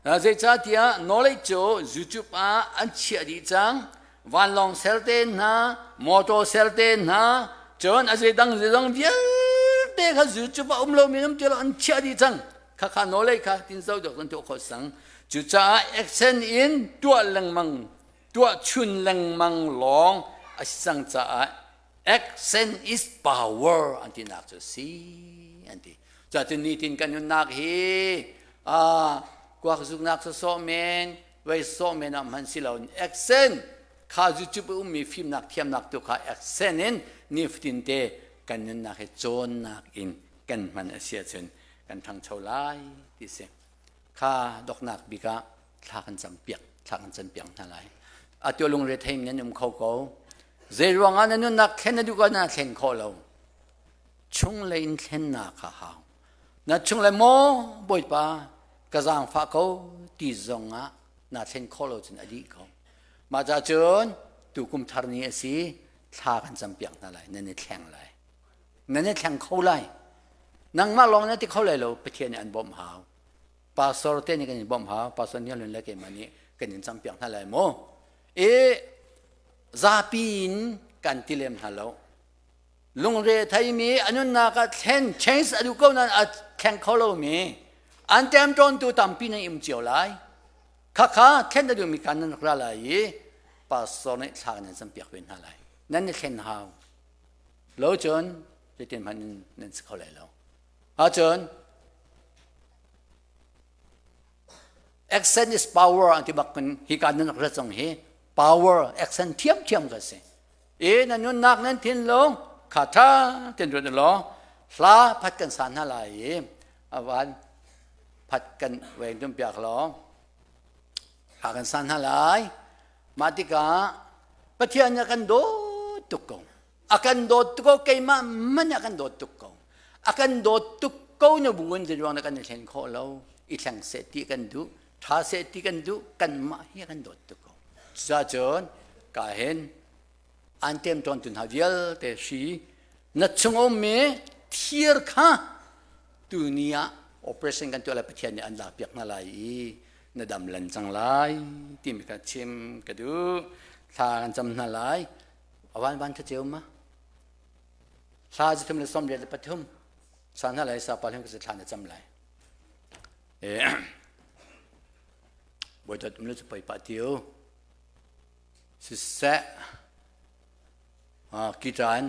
Zeicahtiah knowledge cu YouTube ah an chiah dih cang. Vanlawng ser te hna, motor ser te hna, cun a zeidang zeidang vialte kha YouTube ah um lomi um ti lo an chiah dih cang. Khakha knowledge kha tin zo dok an tuah khawh cang. Cucaah accent in tuah lengmang tuah chun lengmang lawng a si cang caah accent is power an tinak cu si an ti. Cacun nitin kan nunnak hi kuak zuknak sawsawh men vei sawh men ah hman si loin accent kha YouTube ummi fimnak thiamnak tu kha accent in nifatin te kan nunnak hi cawnnak in kan hman a si ahcun kan ṭhangcho lai ti si. Kha doknak bik ah thla kan cam piak thla kan cam piak hna lai atu lungre thei nan um kho ko zei ruangah na nunnak thlen na duh ko na thlen khawh lo chunglei in thlennak kha hau na chunglei maw bawipa ka zaangfah ko ti zongah na thlen khawh lo cun a dih ko mah ca cun tu kum thar ni a si thla kan cam piak hna lai nan i thleng lai nan i thleng kho lai nangmah lawng na ti kho lai lo pathian nih an bawmh hau pastor te nih kan in bawmh hau pastor nih lun le keimah nih kan in campiak hna lai mu i zapi in kan ti lem hna lo lungre theimi a nunnak ah thlen change a duh ko nain a thleng kho lomi an temtawntu tampi nan um cio lai. Khakha thlen na duhmi kan nan rak ra lai i pastor nih thla nan campiak ve hna lai. Nan i thlen hau. Lo cun zeitin hmanh in nan si kho lai lo. Ahcun accent is power an ti bak kan hi ka nan rak rat zong hi power accent thiamthiam ka si. E na nunnak nan thinlung kha tha ten ruat law hla phat kan sa hna lai i avan phat kan weng tum piak law hla kan sa hna lai. Mah tikah Pathian nih a kan dawt tuk ko. A kan dawt tuk ko keimah man a kan dawt tuk ko. A kan dawt tuk ko na buin zeiruang na kan i thlen khawh lo. I thleng seh ti kan duh, tha seh ti kan duh, kanmah hi a kan dawt tuk ko. Cucaah ka hin an tem tawn tu hna vialte hri na chung ummi thir kha tuni ah operation kan tuah lai Pathian nih an lak piak hna lai i na dam lan cang lai timi kha chim ka duh. Thla kan cam hna lai. Awan van tha ceu ma? Thla 133 sa hna lai sa pa hlim ka thla na cam lai. Bawi dawt um le cu poi pah tiu. Siseh kitan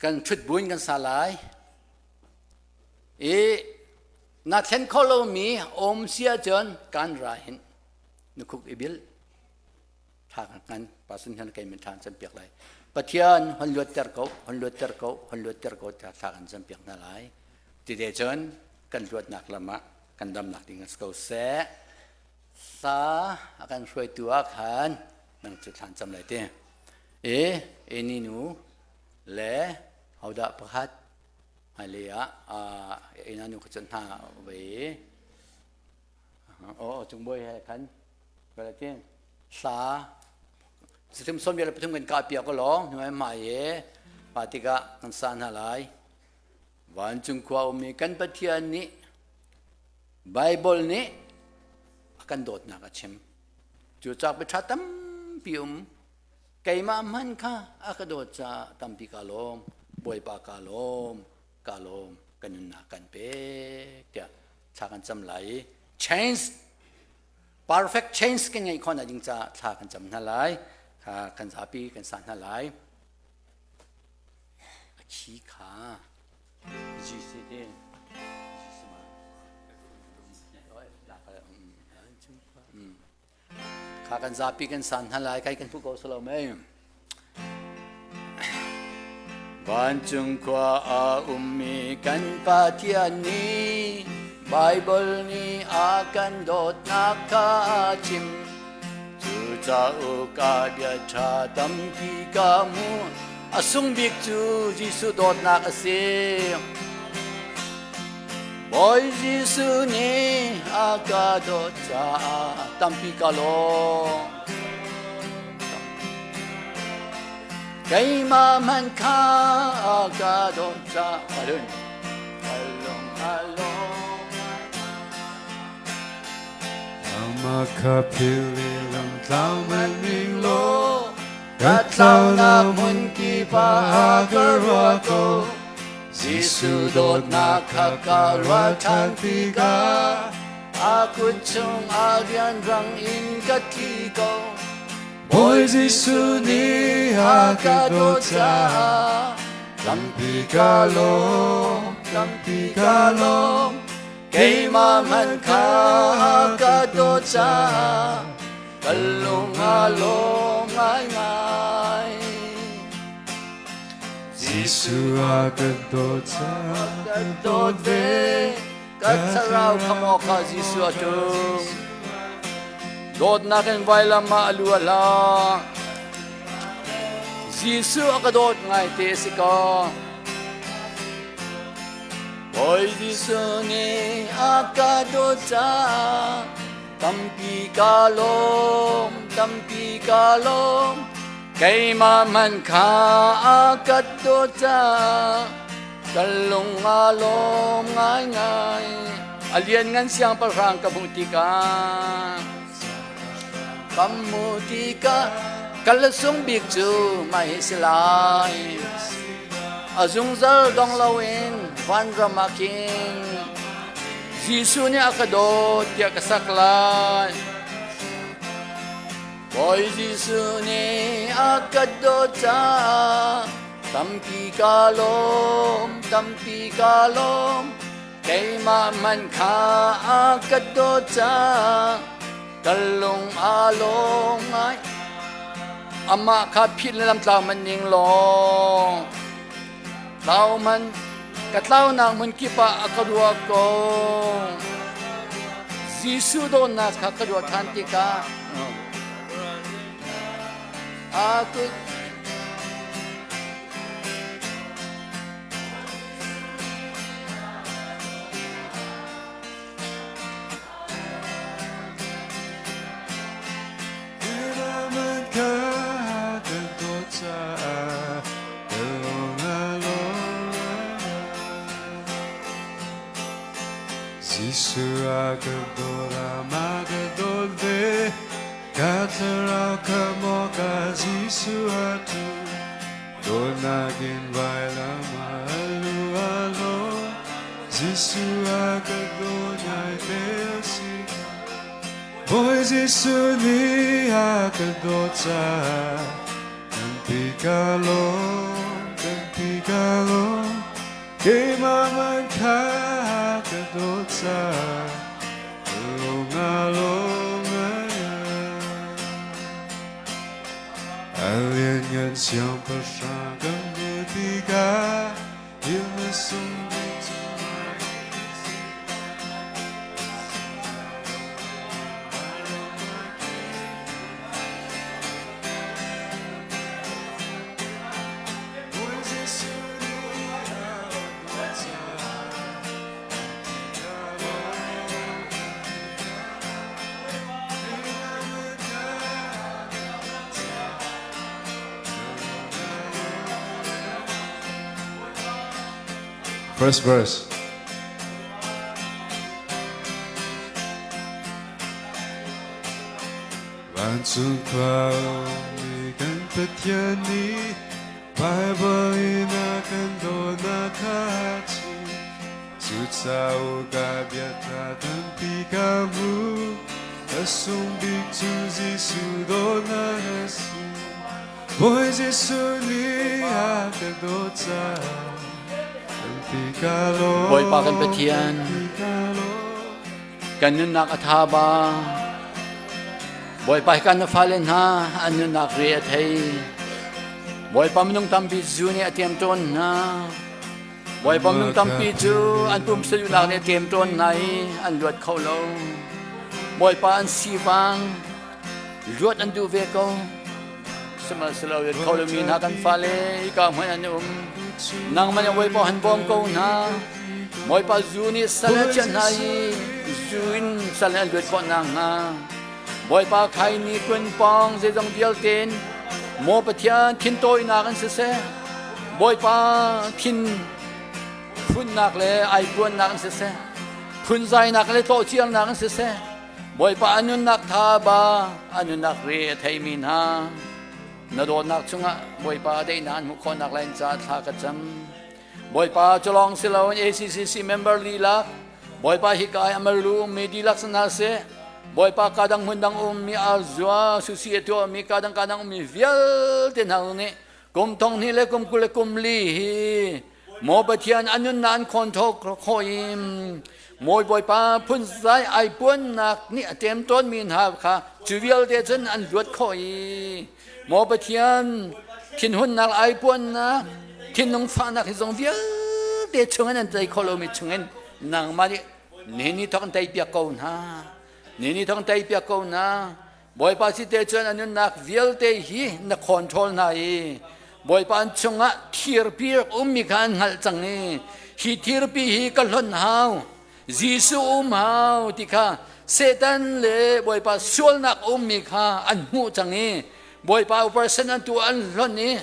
kan ṭhut buin kan sa lai i na thlen kho lomi om si ahcun kan ra hin na khuk i bil tha kan ngan pasun hian kei min tha an piak lai. Pathian hon luatter ko, hon luatter ko, hon luatter ko tha kan cam piak hna lai. Ti te cun kan luatnak lam ah kan damnak ding a si ko seh. Hla a kan hruaitu ah khan nang cu thlan cam lai ti. E eni nu le hodah pakhat hmailei ah ena nu kha cun hna ve o cung bawi he khan ti hla zathum 23 kan kah piak ko lawng hnuai hmai e pa tikah kan sa hna lai. Vancung khua ummi kan Pathian nih Bible nih a kan dawtnak a chim. Cu cak biaṭha tampi um. Keimah hman kha a ka dawt caah tampi ka lawm. Bawipa ka lawm, ka lawm, ka nunnak kan pek tiah thla kan cam lai i change, perfect change kan ngeih khawh ding caah thla kan cam hna lai. Kan zapi kan sa hna lai. A khi kha GCT Kha kan zapi kan san hna lai kai kan phu ko salo mei. Vancung khua a ummi kan Pathian nih Bible nih a kan dawtnak kha a chim. Cu cauk ah bia ṭha tampi ka hmu. A sung bik cu Jesuh dawtnak a si. Bawi Jesuh nih a ka dawt caah tampi ka lawm. Keimah hmanh kha a ka dawt caah alun alung alung. Amah kha phil i lam tlau manh ning law Ka tlaunak hmun kip ah ka ruah ko. Jesuh dawtnak kha ka ruah ṭhan tikah a kut chung ah rianrang in ka tli ko. Bawi Jesuh nih a ka dawt caah tampi ka lawm, tampi ka lawm. Keimah hmanh kha a ka dawt caah ka lung a lawm ngaingai. Jesuh a ka dawt caah ka dawt ve, ka thlarau kham awkah Jesuh a ṭum. Dawtnak in vailam ah a lu a hlang. Jesuh a ka dawt ngai te a si ko. Bawi Jesuh nih a ka dawt caah tampi ka lawm, tampi ka lawm. Keimah hmanh kha a ka dawt caah ka lung a lawm ngaingai. A lianngan siangpahrang ka hmuh tikah, ka hmuh tikah ka lasung bik cu mah hi si lai. A zungzal dong loin vanram ah khin. Jesuh nih a ka dawt tiah ka sak lai. Bawi Jesuh nih a ka dawt caah tampi ka lawm, tampi ka lawm. Keimah man kha a ka dawt caah ka lung a lawm ngai. Amah kha philh na lamtlau man ning law tlau man ka tlaunak hmun kip ah a ka ruah ko. Jesuh dawtnak kha ka ruah ṭhan tikah a kut Bawi Jesuh nih a ka dawt caah tampi ka lawm, tampi ka lawm. Keimah man kha ka dawt caah lung a lawm A lianngan siangpahrang kan hmuh tikah ilna sung bik cungah First verse. Vancung khua mi kan Pathian nih Bible in a kan dawtnak kha chim. Cucaah ka bia ṭha tampi ka hmu. Ka sung bik cu Jesuh dawtnak a si. Bawi Jesuh nih a ka dawt caah tampi ka lawm. Bawipa kan Pathian, Tampi ka lawm. Kan nunnak a tha ba. Bawipa hi kan na fale hna an nunnak re a thei. Bawipa minung tampi zu nih a tiam tawn hna. Bawipa minung tampi cu an pumsa duhnak nih a tiam tawn hna i an luat kho lo. Bawipa an sivang luat an duh ve ko. Sihmanhsehlaw luat kho lomi hna kan fale hika hmun an um. Nangmah nih Bawipa han bawm ko hna. Bawipa zu nih sal a chiah hna i zu in sal an luat khawh nakhnga. Bawipa khai ni kun pawng zeizong vialte in maw Pathian thintawinak in siseh, Bawipa thin phunnak le aipuannak in siseh, phunzainak le tlawhciarnak in siseh, Bawipa a nunnak tha ba a nunnak re a theimi hna na dawtnak chungah Bawipa daihnak an hmuh khawhnak lai caah thla ka cam. Bawipa cu lawng si loin ACCC member lila Bawipa hika i amalu ummi dihlak si hna seh. Bawipa kadang hmun dang ummi azua susi a tuahmi kadang kadang ummi vialte hna nih kum thong hnih le kum 20 le kum li hi maw Pathian an nunnak an khawn khawh i mawi Bawipa phunzai ai puannak nih a ṭem tawnmi hna kha cu vialte cun an luat khawh i Maw Pathian, thinhunnak ai puannak, thinlung fahnak hi zong vialte chungin an tei kho lomi chungin nangmah nih nihin ni thawk in tei piak ko hna. Nihin ni thawk in tei piak ko hna. Bawipa si te cun a nunnak vialte hi na control hna i Bawipa an chungah thirpi rak ummi kha an hngalh cang i hi thirpi hi ka hlonh hau Jesuh um hau ti kha Satan le Bawipa sualnak ummi kha an hmuh cang i Bawipa operation an tuah an hlonh i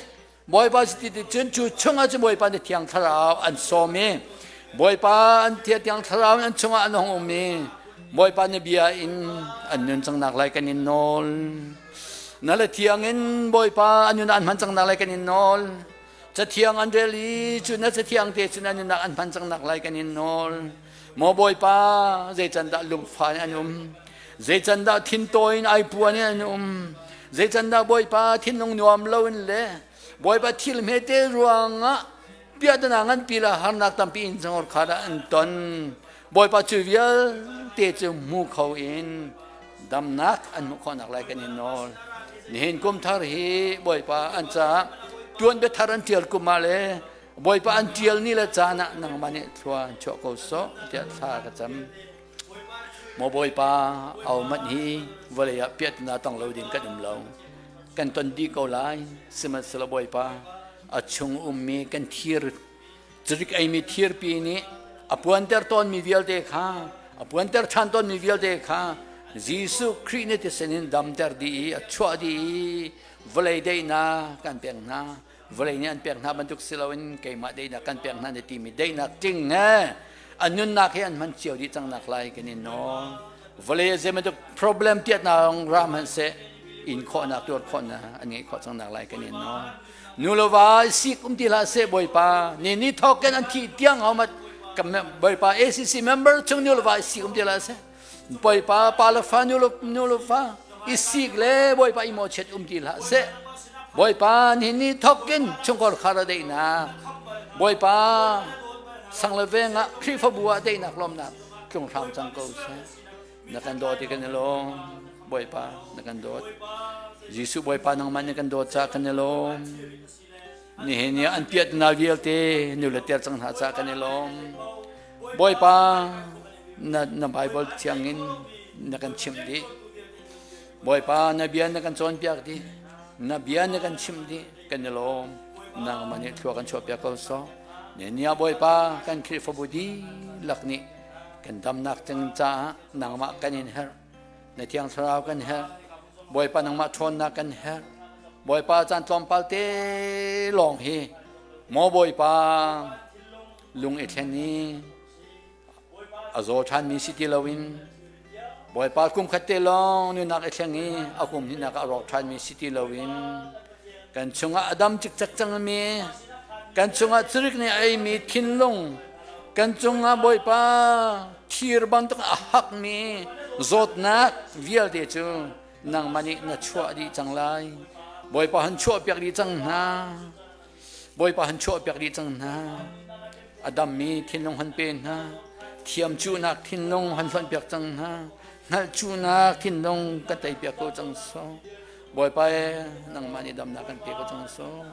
Bawipa ti ti cun cu chungah cun Bawipa nih Thiang Thlarau an sawm i Bawipa an Thiang Thlarau an chungah an hung um i Bawipa na bia in an nun cangnak lai kan in nawl. Na le thiang in Bawipa an nun an hman cangnak lai kan in nawl. Cathiang an rel i cu na cathiang te cun an nunnak an hman cang nak lai kan in nawl. Maw Bawipa, zei can dah lungfa in an um? Zei can dah thintawi in ai puan in an um? Zei can dah Bawipa thinlung nuam lo in le Bawipa thil hmete ruangah piahtana nganpi le harnak tampi in changor kha dah an ton? Bawipa cu vialte cu hmu kho in damnak an hmuh khawhnak lai kan in nawl. Nihin kum thar hi Bawipa an caah tuan biathar an ṭial kum ah le Bawipa an ṭial ni le caan ah nangmah nih thlua chuah ko sawh tiah thla ka cam. Maw Bawipa, au manh hi vawlei ah piahtana tong lo ding kan um lo. Kan ton dih ko lai, sihmanhsehlaw Bawipa, a chung ummi kan thir Curik eimi thirpi nih a puanter tawnmi vialte kha a puanter ṭhan tawnmi vialte kha Jesuh Khrih nih thisen in damter dih i a chuah dih i vawlei daihnak kan pek hna. Vawlei nih an pek hna bantuk si loin keimah daihnak kan pek hna na timi daihnak tling he an nunnak hi an hman cio dih cang nak lai kan in nawl. Vawlei zei bantuk problem tiatnak ra hmanhseh in khawhnak tuar khawhnak an ngeih khawh cang nak lai kan in nawl. Nu le va sik um ti hlah seh Bawipa ni ni thawk in an thih tiang homat Bawipa ACC member chung nu le va sik um ti hlah seh Bawipa pa le fa nu le nu le fa i sik le Bawipa i mawchiat um ti hlah seh Bawipa ni ni thawk in chungkhar khar a deihnak Bawipa sang le veng ah Khrihfabu ah deihnak lawmnak tlung hram cang ko seh Na kan dawt i kan i lawm. Bawipa, na kan dawt. Jesuh Bawipa nangmah nih kan dawt caah kan i lawm. Nihin ni an piatnak vialte nu le ter cang hna caah kan i lawm. Bawipa, na, na Bible thiang in na kan chimh dih. Bawipa, na bia na kan cawnpiak dih. Na bia na kan chimh dih. Kan i lawm. Nangmah nih thlua kan chuahpiak ko sawh. Nihin ni ah Bawipa, kan Khrihfabu dihlak nih kan damnak ding caah nangmah kan in herh na thiang thlarau kan herh Bawipa nangmah ṭhawnnak kan herh Bawipa caan tlawmpal te lawng hi maw Bawipa lung i thlen i a zaw ṭhanmi si ti loin Bawipa kum khat te lawng nunnak i thleng i a kum hnihnak ah a rawk ṭhanmi si ti loin kan chungah a dam cikcek cangmi kan chungah cirik nih a eimi thinlung kan cungah Bawipa thir bantuk a hakmi zawtnak vialte cu nangmah nih na chuah dih cang lai Bawipa han chuahpiak dih cang hna Bawipa han chuahpiak dih cang hna a dammi thinlung han pe hna thiam cuhnak thinlung han hlonhpiak cang hna hngalh cuhnak thinlung kan teipiak ko cang sawh Bawipa e nangmah nih damnak kan pe ko cang sawh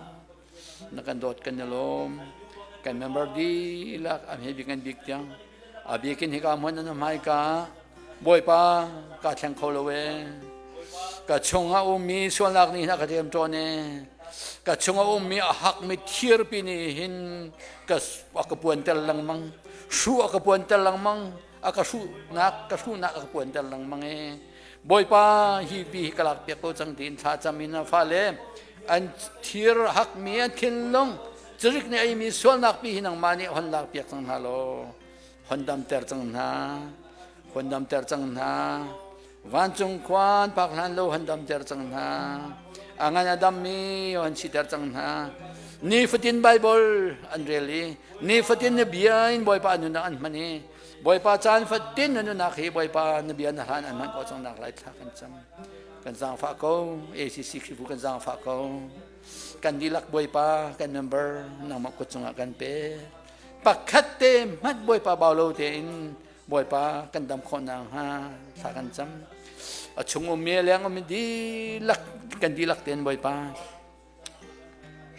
na kan dawt kan i lawm kan member dihlak a hme bik ngan bik tiang a bikin hika hmun an hmaika Bawipa ka thleng kho lo e ka chungah ummi sualnak nih hin a ka ṭem ṭawn e ka chungah ummi a hakmi thirpi nih hin ka a ka puanter lengmang hru a ka puanter lengmang a ka hruhnak ka hruhnak a ka puanter lengmang e Bawipa hi pi hi ka lak piak ko cang tiin thla cam in a fale an thir hakmi an thinlung cirik nih eimi sualnak pi hi nangmah nih hon lak piak cang hna law hon damter cang hna hon damter cang hna vancung khuan pak hlan lo hon damter cang hna a ngan a dammi hon siter cang hna nifatin Bible an rel i nifatin na bia in Bawipa nunnak an hman i Bawipa caan fatin na nunnak hi Bawipa na bia na hlan an hman ko cang nak lai thla kan cam kan zaangfah ko ACC Khrihfu kan zaangfah ko kan dihlak Bawipa kan member nangmah kut cungah kan pe pakhat te hmanh Bawipa bau lo tein Bawipa kan dam khawh nakhnga thla kan cam a chung ummi a leng ummi dihlak kan dihlak tein Bawipa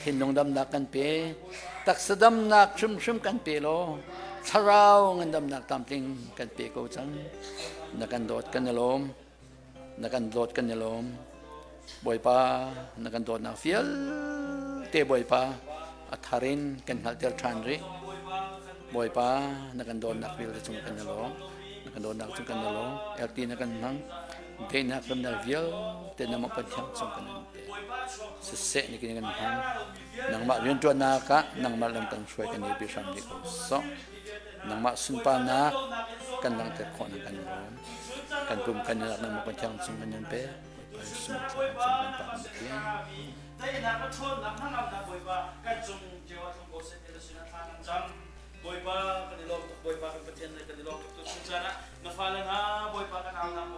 thinlung damnak kan pe taksa damnak hrimhrim kan pe law thlarau ngandamnak tlamtling kan pe ko cang na kan dawt kan i lawm na kan dawt kan i lawm Bawipa na kan dawtnak vialte Bawipa a thar in kan hngalhter ṭhan rih Bawipa na kan dawtnak vialte cung kan i lawm na kan dawtnak cung kan i lawm LT na kan hmang daihnak remnak vialte nangmah Pathian cung kan in pe siseh ni kan hmang nangmah rianṭuannak ah nangmah lam kan hruai kan i pi hram dih ko sawh nangmah sunparnak kan langhter khawh na kan lawm kan pum kan i lak nangmah Pathian cung kan in pe Bawipa sung kan cung kan pa kan Pathian Daihnak le ṭhawnnak hnangamnak Bawipa kan cung cio ah tlung ko seh ti na sinah thla kan cam. Bawipa kan i lawm tuk Bawipa kan Pathian le kan i lawm tuk tu chung caan ah na fale hna Bawipa kan aunak mo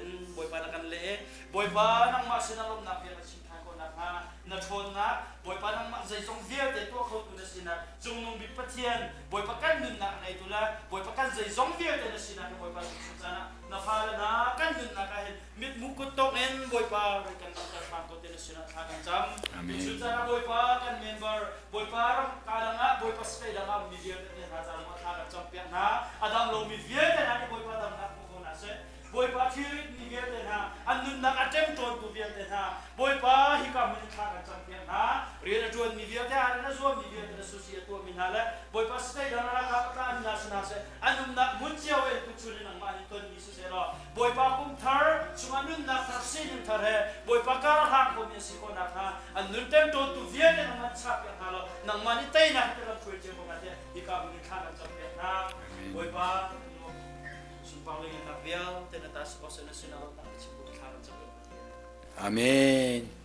in Bawipa na kan leh Bawipa nangmah sinah lawmhnak bia na chim than ko nakhnga na ṭhawnnak Bawipa nangmah zeizong vialte tuah khotu na sinak cungnung bik Pathian Bawipa kan nunnak ngeitu le Bawipa kan zeizong vialte na sinak hi Bawipa tu chung caan ah na fale hna kan nunnak ah hin mitmu kuttong in Bawipa rei kan langhter hram ko te na sinah thla kan cam. Amen. Cu caan ah Bawipa kan member Bawipa ram ka dang ah Bawipa state dang ah mi vialte hna ca zong ah thla kan cam piak hna. A dam lomi vialte hna nih Bawipa damnak hmu ko hna seh. Bawipa thilrit mi vialte hna an nunnak a ṭemṭawntu vialte hna Bawipa hika hmun in thla kan cam piak hna. Rian a ṭuanmi vialte a rian a zuammi vialte na susi a tuahmi hna le Bawipa state dang ralkap a tlami hna si hna seh an umnak hmun cio in tuchun in nangmah nih tonmi siseh law Bawipa kum thar chungah nunnak thar sining thar he Bawipa kar a hlang khomi a si khawh nakhnga an nun ṭemṭawntu vialte nangmah nih chahpiak hna law nangmah nih teinak hi ram hruai cio ko hna tiah hika hmun in thla kan campiak hna. Bawipa sunpar le ngannak vialte na ta si ko seh na sinah rawtnak na chim bu thla kan campiak. Amen.